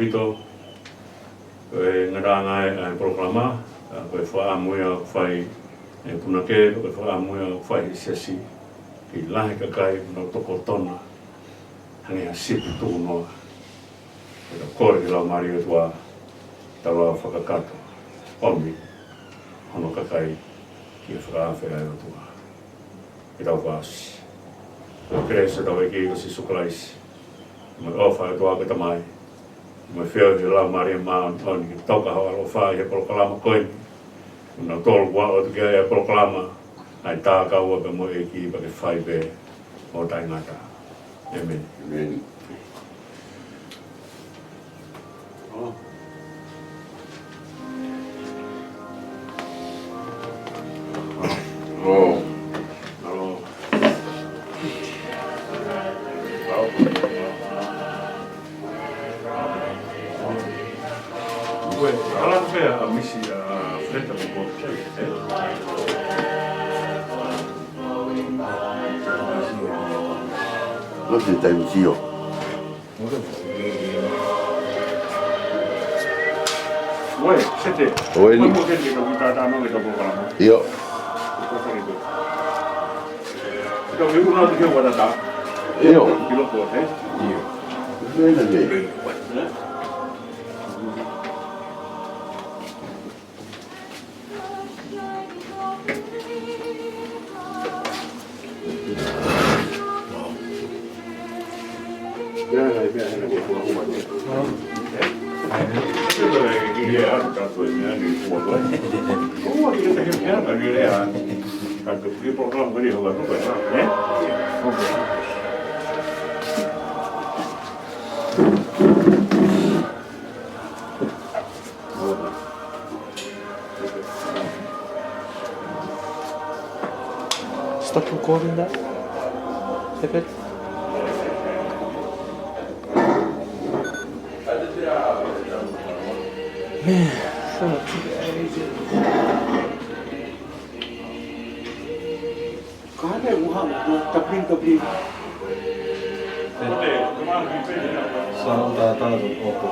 ʻAupito, ko e ngataʻanga ʻa e polokalama, ʻa, ko e fakaʻamu ia ʻoku fai ʻe he punake, ko e fakaʻamu ia ʻoku fai ʻe he siasi, ke lahi e kakai ʻoku nau tokotona, hangē ha sipi tukunoa. Ke tau kole ki he Laumālie ʻo e ʻOtua, tau lava fakakakato, ʻomi hono kakai ki he fakaafe ʻa e ʻOtua. Ke tau fāsi. Ko e kelesi ʻa hotau ʻEiki ko Sīsū Kalaisi, mo e ʻofa ʻa e ʻOtua ko e Tamai, mo e feohi ʻa e Laumālie Māʻoniʻoni ke taukaha ho ʻaloʻofa ʻi he polokalama ko eni. Ko kinautolu kuo ʻoatu ki ai ʻa e polokalama, ʻa e tā kaua pē mo e ʻEiki pea ke fai pē ʻo taʻengata. ʻĒmeni. ʻĒmeni. Ue, ala pē ʻa Misi, ʻa Freda mo Bob Kelly, ē? Masi taimi sio. Ue, sete. Ue, ni. Ue, mo ke ni ka kita tano kita polokalama. ʻIo. Kita polokalama. Kita polokalama kita polokalama. ʻIo. Kilo ko, ē? ʻIo. Ue, ni. Ē? Stop recording that? If it. Man, fuck. Kāne, ua, ua, tapin, tapin. Sāu tātā tu poto.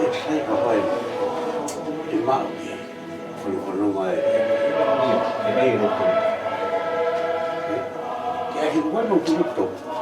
ʻE sai ka fai, ʻe maʻu ki ai. Ko e, ko e nonga ē. ʻIo, ʻe ʻai e loto. Ke ʻai he ua no kulo to.